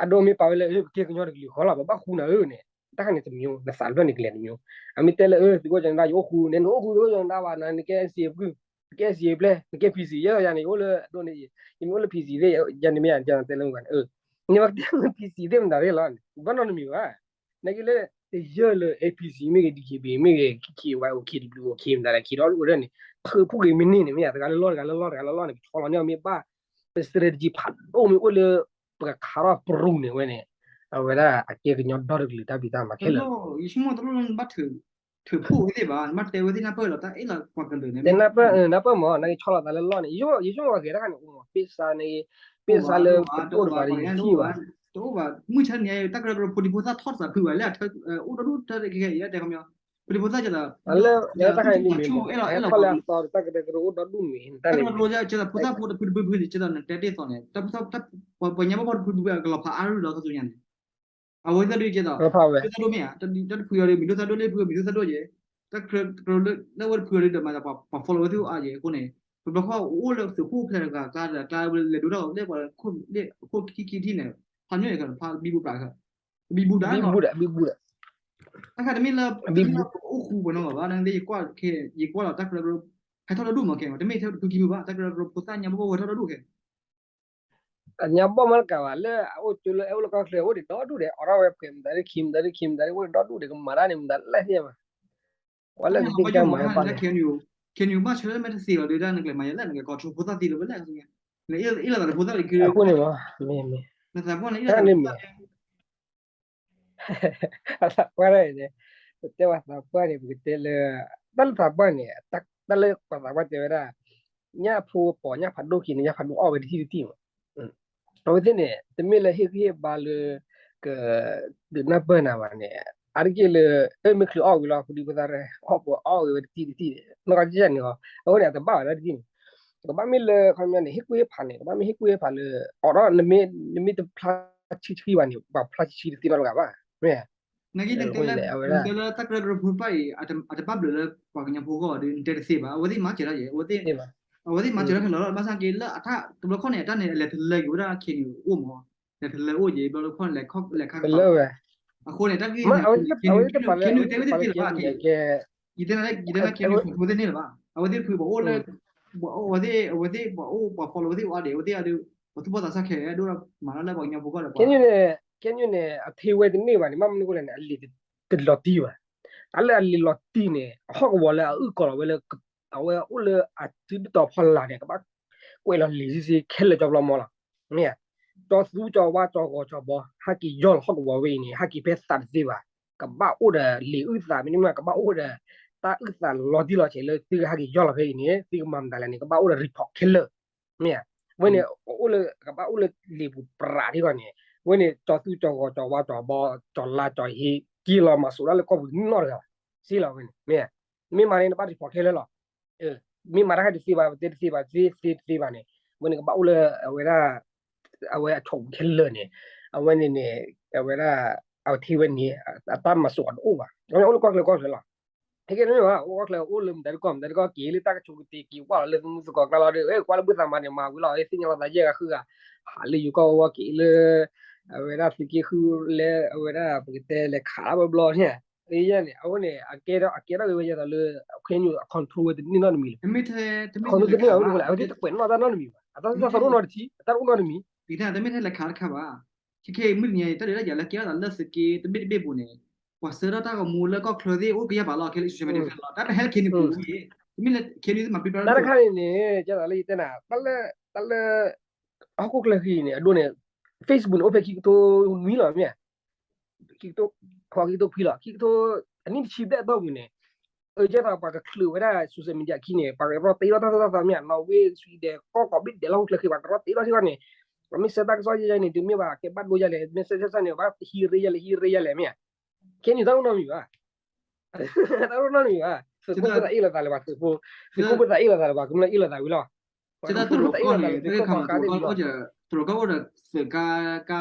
အဒိမ့ၢ်ပာ်ဝဲလၢ ပကဲကညီတကလုာ်ဃီလီၤ ပဘၣ်ဃူနၤဧၢန့ၣ် တၢ်ခါန့ၣ်တမျိုး နသးဖျၢၣ်န့ၣ်ကလဲၤတမျိုး အမ့ၢ်တဲလၢ သုးခိၣ်ကၠီနဒါ ယအိၣ်ဃူ နဲနအိၣ်ဃူသုးခိၣ်ကၠီနဒါဘၣ် နကဲ NCA ဖု နကဲ NCA ဖျဲၣ် နကဲ PC ယဲၢ်ယၤန့ၣ် ယအိၣ်လၢအဒိန့ၣ် ယမ့ၢ်အိၣ်လၢ PC သ့ၣ် ယၤန့ၣ်မ့ၢ်ယၤန့ၣ် တဲလၢမုၢ်ဂၤန့ၣ် နမ့ၢ်ကတဲလၢ PC သ့ၣ်မတၤသ့ၣ်လီၤန့ၣ် ဘၣ်နီတမံၤဘၣ် နာ်က့လၢ တယၢၢ်လၢ APC မ့ၢ်ဂ့ၤ DKBA မ့ၢ်ဂ့ၤ KY OK W OK မတၤလဲၣ် ခံဒီဒူၣ်အိၣ်ဒီးန့ၣ် ဖုဖုဂ့ၤမ့ၢ်န့ၢ်န့ၣ် မ့ၢ်ယၤ တဂၤလၢလီၢ်တဂၤလၢလီၢ်တဂၤလၢလီၢ်န့ၣ် ကဆီလီၤန့ၢ်အီၤမ့ၢ်ဘၣ် ပ strategy ဖးဒိၣ်မ့ၢ်အိၣ်လၢ ပကခးထီၣ်ပရူၤန့ၣ်ဝဲန့ၣ် အဝဲဒၣ်အကဲကညီဒီတကလုာ်တၢ်ဖံးတၢ်မၤခဲလၢာ် ယဆိကမိၣ်တလိၣ်လၢနဘၣ်ထုးဖှိၣ်ဝဲသ့ၣ်ဘၣ် နဘၣ်တဲဝဲသ့ၣ်နၢ်ပၢၢ်လီၤ တၢ်အဲၣ်လီၤပှၤကလုာ်န့ၣ် တဲနၢ်ပၢၢ် နၢ်ပၢၢ်မး နာ်က့ဆီလီၤသးလၢလီၢ်န့ၣ် ယဆိကမိၣ်ဂ့ၤတၢ်ခါန့ၣ် အိၣ်မး ပ့ၢ်စါန့ၣ် ပ့ၢ်စါလၢပဒိၣ်တဂၤန့ၣ် ယထံၣ်ဘၣ် တအိၣ်ဘၣ် မုၢ်ဆါန့ၣ် တၢ်ကရၢကရိဖိဒံဖိသၣ်ထီၣ်သးဖုဘၣ်လၢ အိၣ်ဒီဒူၣ်တၢ်ခဲအံၤ တဲခီပညီ ဖိဒံဖိသၣ်ကဲဒီး လၢတၢ်ခါန့ၣ် အဲၣ်လီၤသီတၢ်ကရၢကရိအိၣ်ဒီဒူၣ်မ့ၢ် တၢ်ကရၢကရိကဲဒီး ဖိသၣ်ဖိတဖုတဖုတဖုန့ၣ် ကဲဒီးနတဲတ့ၢ်သီန့ၣ် ပှၤညါဘၣ်ဘီတဖုတဖုကလီၤဖးအါရူၢ်လီၤ ခီဆူညါန့ၣ် အဝဲသ့ၣ်ဒုးကဲဒီး ဒိၣ်သၣ်ဒိၣ်မ့ၢ်ဧါ တၢ်တဖုအံၤဒီး မံၤဒိၣ်သၣ်ဒိၣ်လၢဖုမံၤဒိၣ်သၣ်ဒိၣ်ကဲ တၢ်ကရၢကရိလၢအဝဲတဖုအံၤဒီး မၤသးပှၤ follow ဝဲသ့ၣ်အိၣ်အါကဲအဃိန့ၣ် တဘျီခီၣ်အိၣ်လၢသုးခိၣ်ဖျဲးတဂၤကျါဒီး ကျါလၢလဲၤဒိတၢ်လၢပှၤခိၣ်ခံခံထံၣ်န့ၣ် ဖးညိၣ်န့ၣ် ဖးဘံဘူပှၤ ဘံဘူဒၣ် ဘံဘူဒၣ် တၢ်ခါတမ့ၢ်လၢ တမ့ၢ်လၢအိၣ်ဃူပှၤနီတဂၤဘၣ် နသ့ၣ် ယကွၢ်လီၤ တၢ်ကရၢကရိ ဟဲထီၣ်ဒီဒူၣ်မးခဲ တမ့ၢ်ထဲတဖုခံဖုဘၣ် တၢ်ကရၢကရိဖိသၣ်ညါဘီဘီဝဲထီၣ်ဒီဒူၣ်ခဲ အညါဘီမးတကးဘၣ် လၢအအိၣ်ကၠိလၢအဲၣ်အိၣ်လၢကီၢ်ချၢ အိၣ်ဒံးဒီဒူၣ်ဒီး အိးထီၣ်ဝဲဖှဲးမတၤဒ်ခံ မတၤဒ်ခံ မတၤဒ်အိၣ်ဒံးဒီဒူၣ်ဒီး ကမၤတၢ်န့ၣ် မတၤလဲၣ်သ့ၣ်ဘၣ် ကွၢ်လၢကသ့ၣ်ကါမၤဘၣ်န့ၣ် ခဲနုာ်ဘၣ်ဆၢမ့ၢ်တသ့လီၤဒီး တၢ်နကလဲၤမၤယလဲၣ် နကလဲၤ control ဖိသၣ်သ့လၢၤဝဲလဲၣ် အ့ၣ်လိာ်သးဒီးဖိသၣ်လၢ အဃိန့ၣ်မ့ၢ် နသးပှၢ်န့ၣ် အ့ၣ်လိာ်သးဒီးဖိသၣ် အသးပှၢ်န့ၣ် ပတဲဝဲသးပှၢ်န့ၣ် ပကတဲလၢ တၢ်လၢသးပှၢ်န့ၣ် တၢ်လၢပှၤသးပှၢ်တဲဝဲဒၣ် ညၣ်ဖိပိာ်ညၣ်ဖးဒိၣ်ခံန့ၣ် ညၣ်ဖးဒိၣ်အီၣ်ဝဲတထံၣ်တထံၣ်မး အဝဲသ့ၣ်န့ၣ် တမ့ၢ်လၢဟ့ၣ်ဂံၢ်ဟ့ၣ်ဘါလၢ က ဒုးနၢ်ပၢၢ်နၤဘၣ်န့ၣ် အါတက့ၢ်လၢ အမ့ၢ်ချုးအီၣ်ဝံၤလီၤ ဖိဒံဖိသၣ်ရဲ အီၣ်ပှၤအီၣ်ဝဲတထံၣ်တထံၣ် နီၢ်ကီၢ်ကၠၢ်န့ၣ် အဃိန့ၣ် အတဘၣ်ဝဲဒၣ်တထံၣ်န့ၣ် ကဘၣ်မ့ၢ်လၢ ခီပညီန့ၣ် ဟ့ၣ်ကူၣ်ဟ့ၣ်ဖးန့ၣ် ကဘၣ်မ့ၢ်ဟ့ၣ်ကူၣ်ဟ့ၣ်ဖးလၢ အိးထီၣ် နမ့ၢ်တဖျါဆံဆံဘၣ်န့ၣ် ပှၤဖျါဆံဆံတသ့ဘၣ်တဂၤဘၣ် မ့ၢ် နက့နတဲလၢ နတဲလၢတၢ်ကရၢကရိဖိတဖၣ်အံၤ အတဘၣ်ဘျုးလၢပှၤကညီဖိအဂီၢ်ဒီး နတဲတသ့ဘၣ် အဝဲသ့ၣ်မၤစၢၤတၢ်ယဲ အဝဲသ့ၣ် အဝဲသ့ၣ်မၤစၢၤတၢ်ခဲလၢာ်လီၤ ဘၣ်ဆၣ်က့လၢအထါ တဘျီခီၣ်န့ၣ် အတၢ်န့ၣ် အလဲၤတလၢက့ၤဝဲဒၣ် ခဲနုာ်အိၣ်မး လဲၤတလၢအိၣ်ယဲ ဘျီတခီၣ်လဲၤခီလဲၤခါကပၤ အဃိန့ၣ် တၢ်ဂ့ၢ်န့ၣ် ခဲနုာ်တဲဝဲသ့ၣ်တသ့လၢၤဘၣ် ယတဲနၤ ယတဲနၤ ခဲနုာ် follow သ့ၣ်န့ၣ်လၢၤဘၣ် အဝဲသ့ၣ်တဖုပှၤအိၣ်လၢ အဝဲသ့ၣ် အဝဲသ့ၣ် ပှၤအိၣ် ပှၤ follow ဝဲသ့ၣ်အိၣ်အါဒံး အဝဲသ့ၣ်အဒုး ပှၤသူၣ်ဘီၣ်သးစၢ်ခဲအံၤ ဒိၣ်မၤလၢပှၤကညီဖိကီၢ်ဒီးပှၤ ခဲနုာ်န့ၣ် အထံၣ်ဝဲတန့ၢ်ဘၣ်န့ၣ် ဘၣ်မနုၤအဃိလဲၣ်န့ၣ် အလံာ်တလီၤတံၢ်ဘၣ် တၢ်လၢအလံာ်လီၤတံၢ်န့ၣ် အဟီၣ်ကဝီၤလၢအအုၣ်ကီၤလီၤဝဲလၢ အဝဲအိၣ်လၢအစုဒုၣ်တီၤဖီလာ်န့ၣ် ကဘၣ်ကွဲးလီၤလံာ်ဆ့ဆ့ခဲလၢာ်ကၠီဖျီမီၤလီၤ. မ့ၢ်ဧါ, ကၠီသူကၠီဝါကၠီဂီၤကၠီဘီ ဟဲက့ၤယီၢ်လီၤဟီၣ်ကဝီၤဝဲအံၤန့ၣ် ဟဲက့ၤဖဲသးတသ့ဘၣ်, ကဘၣ်အိၣ်ဒီးလံာ်အုၣ်သး မ့တမ့ၢ်ကဘၣ်အိၣ်ဒီး တၢ်အုၣ်သးလီၤတံၢ်လီၤဆဲးလၢသုကဟဲက့ၤယီၢ်လီၤဖဲအံၤန့ၣ် သုကမၤမတၤလဲၣ်န့ၣ် ကဘၣ်အိၣ်ဒီး report ခဲလၢာ်. မ့ၢ်ဧါ, ဝဲန့ၣ် အိၣ်လၢ ကဘၣ်အိၣ်လၢလံာ်ပူၤပြးထံၣ်ဂီၢ်န့ၣ် ဝဲန့ၣ် ကၠီသူကၠီဂီၤကၠီဝါကၠီဘီ ကၠီလါကၠီဟ့ က့ၤလီၤမၤစိးတၢ်လၢကီၢ်ပူၤနီတဂၤဘၣ်, စ့လီၤဝဲန့ၣ်. မ့ၢ်ဧါ, မ့ၢ်မၤန့ၣ် နဘၣ် report ခဲလၢာ်လီၤ. မ့ၢ်မၤတၢ်ခါတသ့ဘၣ် ပတဲတသ့ဘၣ် သ့သ့တသ့ဘၣ်န့ၣ် ဝဲန့ၣ်ကဘၣ်အိၣ်လၢ အဝဲဒၣ် အဝဲအဆိးပူၤခဲလၢာ်န့ၣ် အဝဲန့ၣ်န့ၣ် အဝဲဒၣ် အဝဲထံဝဲန့ၣ် အတၢ်မၤစိးအတအိၣ်ဘၣ်, အိၣ်လၢကီၢ်ချၢကီၢ်ချၢလီၤ. ဟဲက့ၤတမ့ၢ်ဘၣ် အိၣ်ကီၢ်ချၢ အိၣ်လၢမတၤတကီၢ် မတၤတကီၢ် က့ၤလၢတၢ်ကဆိးကတ့ၤ က့ၤဝၢ်လီၤလၢသုမုၢ်သကိးကျါလီၤဒီး ကွၢ်လၢဘုသးမၤန့ၣ် မၤဝံၤလီၤ သ့ၣ်ညါလီၤသးယဲၢ်ဂၤဃုဂၤ ဟးလၢယိၤကီၢ်ဝဲက့ၤလၢ အဝဲဒၣ်သုးက့ဃုလၢ အဝဲဒၣ်ပကတဲလဲၤခးလၢဘျီဘျီန့ၣ် န့ၣ် အဝဲန့ၣ် အကဲထီၣ် အကဲထီၣ်က့ၤဝဲဒ်သိးလၢ ခဲအံၤ control ဝဲတန့ၢ်နီတမံၤလီၤ. control တန့ၢ်ဘၣ် အဝဲသ့ၣ်တကွဲးနီၣ်တၢ်နီတမံၤဘၣ် အတၢ်သးတအိၣ်နီတထံ အတၢ်တအိၣ်နီတမံၤ တမ့ၢ်ထဲလဲၤခးတခါဘၣ်. ခဲခဲအံၤမုၢ်တနံၤ တၢ်ဒုးတၢ်ယၤလၢကဲထီၣ်သးလၢသုးက့ တဘ့ၣ်တဘ့ၣ်ပူၤန့ၣ် ပှၤဆှၢထီၣ်တၢ်ဂီၤမူလၢကီၢ်ချၢသ့ၣ် အိၣ်ကယၢ်ပာ်လီၤ ခဲလၢ social media ခဲလၢာ်လီၤ. တၢ်တဟဲလၢ KNU ပူၤအံၤ တမ့ၢ်လၢ KNU သ့ၣ်မၤပ့ၤပျါ တၢ်တခါန့ၣ်န့ၣ် ကဲသးလၢယတဲနၤ တၢ်လၢ တၢ်လၢ ဟီၣ်ခိၣ်ချၢဃံန့ၣ် အဒိန့ၣ် Facebook န့ၣ် အိၣ်ဖဲခံကထိနွံလီၤ မ့ၢ်ဧါ, ခံကထိခွံ ခံကထိခွံလီၤ ခံကထိ အနံၣ်တဆံဘျဲၣ်အတီၢ်ပူၤန့ၣ် အကဲသးပှၤကချုးဝဲဒၣ် social media ခံန့ၣ် ပှၤကရီတ့ထီၣ်တၢ်သိၣ်တၢ်သီမ့ၢ်ဧါ, Norway Sweden ကီၢ်ကိးဘ့ၣ်ဒဲးလၢဟီၣ်ခိၣ်ချၢဃံ ပှၤကရီတ့ထီၣ်ထံၣ်ဃီန့ၣ် ပှၤမ့ၢ်ဆှၢတၢ်ကစီၣ်ယဲယဲန့ၣ် တုၤမ့ၢ်ဘၣ်ကဲဘၣ်ဒိယဲလဲၣ် မ့ၢ်ဆှၢဆှၢဆှၢန့ၣ် ဘၣ်ဟံးရ့ယဲလဲၣ် ဟံးရ့ယဲလဲၣ် မ့ၢ်ဧါ, ခဲအံၤတၢ်အိၣ်နီတမံၤဘၣ် တၢ်အိၣ်နီတမံၤဘၣ်, သုးခိၣ်ဖိသးအ့ၣ်လိာ်သးလၢၤဘၣ် သုးဖိ, သုးခိၣ်ဖိသးအ့ၣ်လိာ်သးလၢၤဘၣ် ကမျၢၢ်အ့ၣ်လိာ်သးဝံၤလီၤ, တရူးကီၢ်န့ၣ် တရူးကီၢ်န့ၣ် တရူးကီၢ်အိၣ်ဒီး သုးကါ ကါ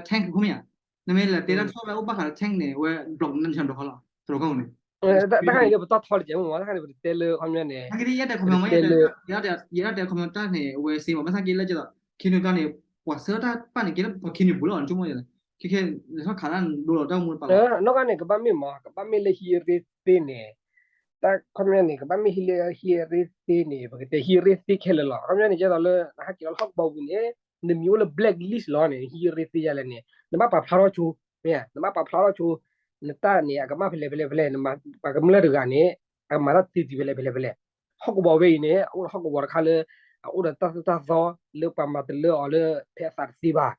tank ခိၣ်မ့ၢ်ဧါ, နမ့ၢ်လဲၤတဲတၢ်ကစီၣ်လၢအိၣ်ဘၣ်ဃးလၢ tank န့ၣ် ဝဲ block နၤနၤဘျီဃီလီၤ တရူးကီၢ်န့ၣ် တၢ်ခါန့ၣ် ပတီၢ်ထီလၢကဲမ့ၢ်မး တၢ်ခါန့ၣ် ပတတဲလၢခီပညီန့ၣ် ယဲဒၣ်တဲခီပညီတၢ်န့ၣ် အဝဲစ့မး ဘၣ်ဆၣ်က့လၢကဒီး ခဲန့ၣ်တၢ်န့ၣ် ပှၤဆှၢတၢ်ပာ်န့ၣ် ကဲလၢပှၤခဲန့ၣ်ပူၤလီၤ နဆိကမိၣ်ယဲလဲၣ်, ခဲခဲ လဲၤထီၣ်ခးတၢ်ဒိလီၤတၢ်မူတပာ်လီၤ, နီၢ်ကါန့ၣ် ကဘၣ်မ့ၢ်မး ကဘၣ်မ့ၢ်လၢဟံးရ့သ့န့ၣ် တၢ်ခီပညီန့ၣ် ကဘၣ်မ့ၢ်ဟံးလၢဟံးရ့သ့န့ၣ် ပကတဲဟံးရ့သ့ခဲလၢာ်လီၤ, ခီပညီန့ၣ် ကဲသိးလၢ နဟဲက့ၤလီၤလၢဟီၣ်ကဝီၤပူၤန့ၣ် နမံၤအိၣ်လၢ blacklist လီၤန့ၣ် ဟံးရ့သ့ယဲလဲၣ်န့ၣ် နဘၣ်ပာ်ဖျါထီၣ်ဆိ မ့ၢ်ဧါ, နဘၣ်ပာ်ဖျါထီၣ်ဆိ နတၢ်န့ၣ် အကမၣ်ဖဲလဲၣ်ဖဲလဲၣ်ဖဲလဲၣ် နမၤပှၤကမျၢၢ်တဂၤန့ၣ် အကမၤတၢ်တ့တံၤဖဲလဲၣ်ဖဲလဲၣ်ဖဲလဲၣ်, ဟီၣ်ကဝီၤဝဲအံၤန့ၣ် အအိၣ်ဒီးဟီၣ်ကဝီၤတခါလၢ အအိၣ်ဒီးတၢ်သိၣ်တၢ်သီလၢပှၤမၤတလၢအီၤလၢဖဲအသးတသ့ဘၣ်,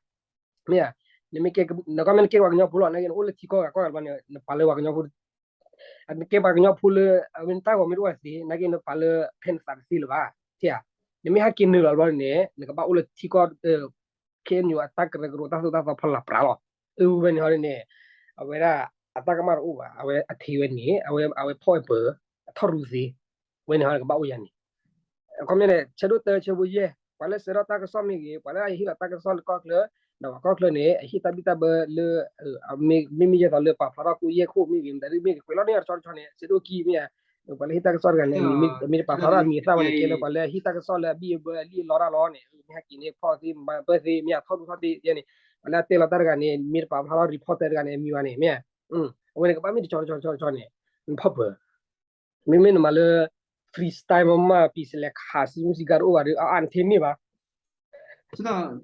မ့ၢ်ဧါ, နမ့ၢ်ကဲ နကီၢ်မ့ၢ်နကဲပှၤကညီဖိလီၤ နာ်က့နအိၣ်လၢထံကီၢ်ဂၤကီၢ်ဂၤတဘျီန့ၣ် နပာ်လၢပှၤကညီဖိ နကဲပှၤကညီဖိလၢ အဝဲနတၢ်ဂီၤမ့ၢ်တအိၣ်သ့ နာ်က့နပာ်လၢဖဲနသးတသ့လၢၤဘၣ်, ထံၣ်ဧါ, နမ့ၢ်ဟဲက့ၤနုာ်လီၤတဘျီန့ၣ် နကဘၣ်အိၣ်လၢထံကီၢ် ခဲအံၤအတၢ်ကရၢကရိတၢ်သိၣ်တၢ်သီဖီလာ်ပြးလီၤ, အဝဲန့ၣ်ဟီန့ၣ် အဝဲဒၣ် အတၢ်ကမၣ်တအိၣ်ဘၣ် အဝဲအထံးဝဲန့ၣ် အဝဲဖီၣ်ဝဲပၢၤ အထီၣ်ရူသ့, ဝဲန့ၣ်ဟီနကဘၣ်အိၣ်ယၤန့ၣ် အခီပညီန့ၣ် ဆၢဒိၣ်တၢဆၢဖိယဲၢ် ပှၤလၢစဲထီၣ်တၢ်ကစီၣ်မ့ၢ်ဂ့ၤ ပှၤလၢအဟ့ၣ်လီၤတၢ်ကစီၣ်လၢကီၢ်ချၢ ဒီးပှၤကီၢ်ချၢန့ၣ် အဟ့ၣ်တၢ်ဘံၣ်တၢ်ဘၢလၢ မ့မ့ၢ်ယဲသိးလၢပာ်ဖျါထီၣ်ခိၣ်ယဲၢ်ခိၣ်မ့ၢ်ဂ့ၤ မတၤဒ်မ့ၢ်ဂ့ၤ ကွဲးလီၤန့ၢ်အီၤတဆီတဆီန့ၣ် ဆၢဒိၣ်ခံမ့ၢ်ဧါ, ပှၤလၢဟ့ၣ်တၢ်ကစီၣ်တဂၤန့ၣ် မ့ၢ်တပာ်ဖျါထီၣ်အမံၤအသၣ်ဝဲန့ၣ် ကဲလၢပှၤလၢဟ့ၣ်တၢ်ကစီၣ်လၢအဘံၣ်အဘၢအလံၣ်အလီတၢ်လီၤန့ၣ် မ့ၢ်ဟဲက့ၤန့ၣ်ဖီၣ်သ့ မၤပၢၢ်သ့ မ့ၢ်အထီၣ်ရူထီၣ်သ့ယဲန့ၣ် ပှၤလၢအတဲလီၤတၢ်တဂၤန့ၣ် မ့ၢ်တပာ်ဖျါထီၣ် reporter တဂၤန့ၣ် အမံၤဘၣ်န့ၣ် မ့ၢ်ဧါ, အဝဲန့ၣ်ကဘၣ်မ့ၢ်တဆီတဆီတဆီတဆီန့ၣ် နဖီၣ်ပၢၤ မ့မ့ၢ်နမၤလၢ freestyle မးမး ပံၤစလဲးခးစံမုၢ်စံဂၤတအိၣ်ဘၣ်ဒီး အအါနထံၣ်န့ၢ်ဘၣ်.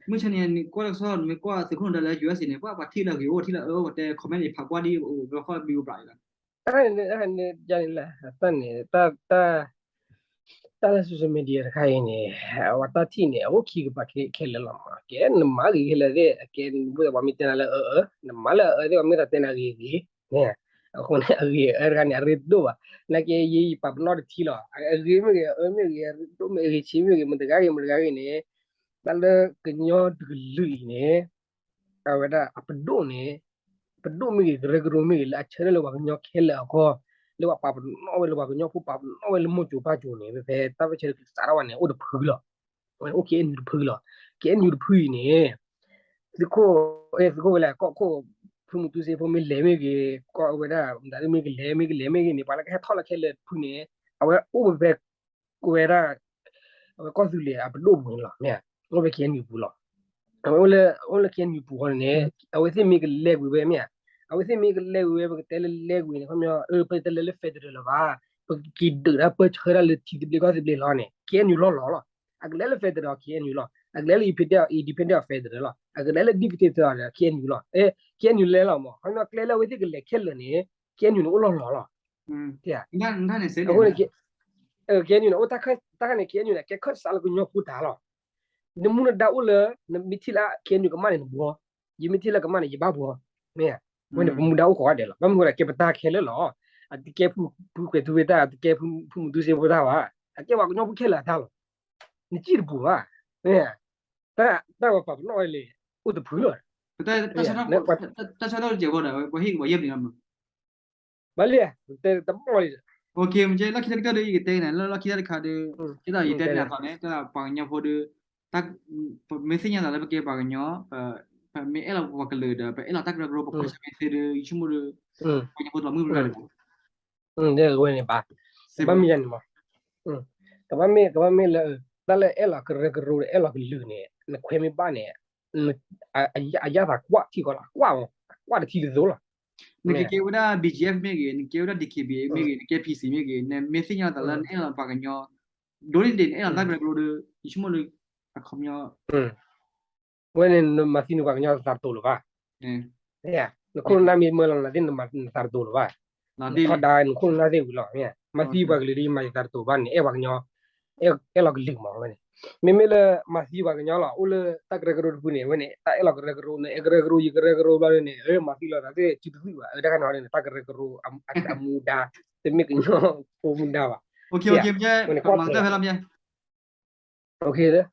မုၢ်ဆါန့ၣ် နကွၢ်တၢ်ကစီၣ် နမ့ၢ်ကွၢ်သုးခိၣ်နဒၢလၢ ယူအက်စ် န့ၣ် ပှၤပှၤထံၣ်လၢအဂ့ၤအိၣ် ထံၣ်လၢအအၢအိၣ် ပှၤတဲ comment န့ၣ် ဖးကွၢ်ဒ်အိၣ် ဘျီဃီဘံအိၣ်ဘျးအံၤလီၤ. တၢ်န့ၣ် တၢ်န့ၣ် တၢ်န့ၣ် တၢ် တၢ်လၢ social media တခါအံၤန့ၣ် အဝဲတၢ်ထံၣ်န့ၣ် အအိၣ်ခံကပၤခဲလၢာ်လီၤမး ကဲနမၤဂ့ၤခဲလၢာ်သ့ၣ် အကဲနဘူးသးပှၤမ့ၢ်တဲနၤလၢအအၢ နမၤလၢအအၢသ့ၣ် ပှၤမ့ၢ်သးတဲနၤဂ့ၤဂ့ၤ န့ၣ် အဃိန့ၣ် အဂ့ၤအအၢတဂၤန့ၣ် အရ့ဒိၣ်ဘၣ် နာ်က့ယဲယပာ်ပနီၣ်တထံလီၤ အဂ့ၤမ့ၢ်ဂ့ၤ အအၢမ့ၢ်ဂ့ၤ အရ့ဒိၣ်မ့ၢ်ဂ့ၤ အဂ့ၤဆံးမ့ၢ်ဂ့ၤ မတဂၤဂ့ၤ မတဂၤဂ့ၤန့ၣ် တၢ်လၢကညီတကလုာ်အံၤန့ၣ် အဝဲဒၣ်အပဒိၣ်န့ၣ် ပဒိၣ်မ့ၢ်ဂ့ၤ ကရၢကရိမ့ၢ်ဂ့ၤ လၢအဆၢထၢၣ်လၢပှၤကညီခဲလၢာ်အဂီၢ် လၢပှၤပာ်ပနီၣ်ဝဲလၢပှၤကညီဖိ ပာ်ပနီၣ်ဝဲလၢမိၢ်စိၤပၢ်စိၤန့ၣ် ဖဲဖဲတၢ်ပၢၢ်ဆၢတကလုာ်စးထီၣ်ဝဲန့ၣ် အိၣ်တဖုလီၤ. အိၣ် KNU တဖုလီၤ. KNU တဖုအံၤန့ၣ် သုးခိၣ် သုးခိၣ်ဝဲလဲၣ် ကီၢ်ခိၣ် ဖုမူတူစ့ဖိမ့ၢ်လဲၤမ့ၢ်ဂ့ၤ ကီၢ်ဝဲဒၣ် မတၤဒ်မ့ၢ်ကလဲၤမ့ၢ်ကလဲၤမ့ၢ်ဂ့ၤန့ၣ် ပှၤလၢကဟဲထီၣ်လၢခဲလၢာ်တဖုန့ၣ် အဝဲအိၣ်ဖဲ ဝဲဒၣ် အဝဲကီၢ်သူလ့ၤအပဒိၣ်ပူၤန့ၣ်လီၤ မ့ၢ်ဧါ, အိၣ်ဖဲ KNU ပူၤလီၤ. အဝဲအိၣ်လၢ အိၣ်လၢ KNU ပူၤဃီန့ၣ် အဝဲသ့ၣ်မ့ၢ်ကလဲၤကွံာ်ဝဲမ့ၢ်ဧါ, အဝဲသ့ၣ်မ့ၢ်ကလဲၤကွံာ်ဝဲ ပကတဲလၢလဲၤကွံာ်န့ၣ် ခီပညီ ပတလဲၤလၢ federal လၢၤဘၣ်, ပကက့ၤဒုးတၢ်ပၢၢ်ဆၢတၢ်လၢထံသဘျ့ကီၢ်သဘျ့လီၤန့ၣ် KNU လီၤလီၤလီၤ. အကလဲၤလၢ federal KNU လီၤ, အကလဲၤလၢ independent of federal လီၤ, အကလဲၤလၢ dictator KNU လီၤ. KNU လဲၤလီၤမး ခီပညီကျဲလၢအဝဲသ့ၣ်ကလဲၤခဲလၢာ်န့ၣ် KNU န့ၣ်အိၣ်လီၤလီၤလီၤ. အဃိန့ၣ် KNU န့ၣ် အိၣ်တၢ်ခါန့ၣ် KNU န့ၣ် ကဲခၢၣ်စးလၢကညီဖိတၢ်လီၤ. နမူနဒါအိၣ်လၢ နမ့ၢ်ထံၣ်လၢ KNU ကမၣ်န့ၣ် နဘှီ, ယမ့ၢ်ထံၣ်လၢကမၣ်န့ၣ် ယဘၣ်ဘှီ, မ့ၢ်ဧါ. ဝဲန့ၣ် ပမူဒါအိၣ်ကိးဂၤဒဲးလီၤ. ဘၣ်မနုၤဃိလဲၣ် ကဲပတၢ်ခဲလၢာ်လီၤ. အတကဲဖုကွဲၤထူဝ့ၣ်တၢ်, အတကဲဖုမူတူစ့ဖိတၢ်ဘၣ်, အကဲပှၤကညီဖိခဲလၢာ်အတၢ်လီၤ. နစံၣ်တပူၤဘၣ်, မ့ၢ်ဧါ. တၢ်ပှၤပာ်ပနီၣ်ဝဲလံ, အိၣ်တဖုလီၤ. တၢ်ဆၢထၢၣ်တစဲးဖိဒီး ပှၤဟ့ၣ်က့ၤပှၤယဲၢ်ပနံးလီၤမး ဘၣ်လံ, တမီၢ်လံ. လီၢ်ခံတၢ်တခါဒီး ယကတဲနၤ လၢလီၢ်ခံတၢ်တခါဒီး ဒ်သိးယတဲန့ၣ်အသိးန့ၣ် ဒ်သိးပှၤကညီဖိဒီး ပမ့ၢ်သ့ၣ်ညါသးလၢပကဲပှၤကညီ, ပမ့ၢ်အဲၣ်လီၤပှၤကလုာ်ဒီး ပအဲၣ်လီၤတၢ်ကရၢကရိ ပကွၢ်ဆၢၣ်မဲာ်သ့ဒီး ယဆိကမိၣ်ဒီး ပှၤကညီဖိတလီၤမုၢ်ပှၤတဂၤန့ၣ် ဝဲန့ၣ်ဘၣ်, ဘၣ်မနုၤန့ၣ်မး, ကဘၣ်မ့ၢ် ကဘၣ်မ့ၢ်လၢ တၢ်လၢအဲၣ်လီၤကရၢကရိဒီးအဲၣ်လီၤကလုာ်န့ၣ် နခွဲမ့ၢ်ဘၣ်န့ၣ် အယၣ်သးကွၢ်ထံကီၢ်လီၤ, ကွၢ်မး, ကွၢ်တထံတသိးလီၤ. နကကဲဝဲဒၣ် ဘီကၠီအ့ဖ် မ့ၢ်ဂ့ၤ, နကဲဝဲဒၣ် ဒံခံဘံ မ့ၢ်ဂ့ၤ, နကဲ ဖံစံ မ့ၢ်ဂ့ၤ, နမ့ၢ်သ့ၣ်ညါသးလၢနအဲၣ်လီၤပှၤကညီ, ဒိးန့ၢ်ဒံးနအဲၣ်လီၤတၢ်ကရၢကရိဒီး ယဆိကမိၣ်လၢ အခီပညီ ဝဲန့ၣ် နမၤသံနပှၤကညီသးတတိၤလၢၤဘၣ်, နခိၣ်နနၢ်မ့ၢ်မၢလီၤနၤသ့ၣ် နမၤသံနသးတတိၤလၢၤဘၣ်, နထီဒါနခိၣ်နနၢ်သ့ၣ်ဝံၤလီၤ. မၤသံပှၤကလုာ်ဒီး ယမၤယသးတတိၤဘၣ်န့ၣ် အဲၣ်ပှၤကညီ, အဲၣ်လီၤကလုာ်မးဝဲန့ၣ်. မ့မ့ၢ်လၢ မၤသံပှၤကညီလီၤ အိၣ်လၢတၢ်ကရၢကရိတဖုန့ၣ် ဝဲန့ၣ် တၢ်အဲၣ်လီၤကရၢကရိ နအဲၣ်ကရၢကရိ ယကရၢကရိဘျီန့ၣ် မၤသံလီၤသးသ့ၣ် စုတသွံၣ်ဘၣ်, တၢ်ခါန့ၣ်န့ၣ် တၢ်ကရၢကရိအမူဒါ, တမ့ၢ်ကညီဖိမူဒါဘၣ်. ဝဲန့ၣ်ကွၢ်ဖဲလီၤ.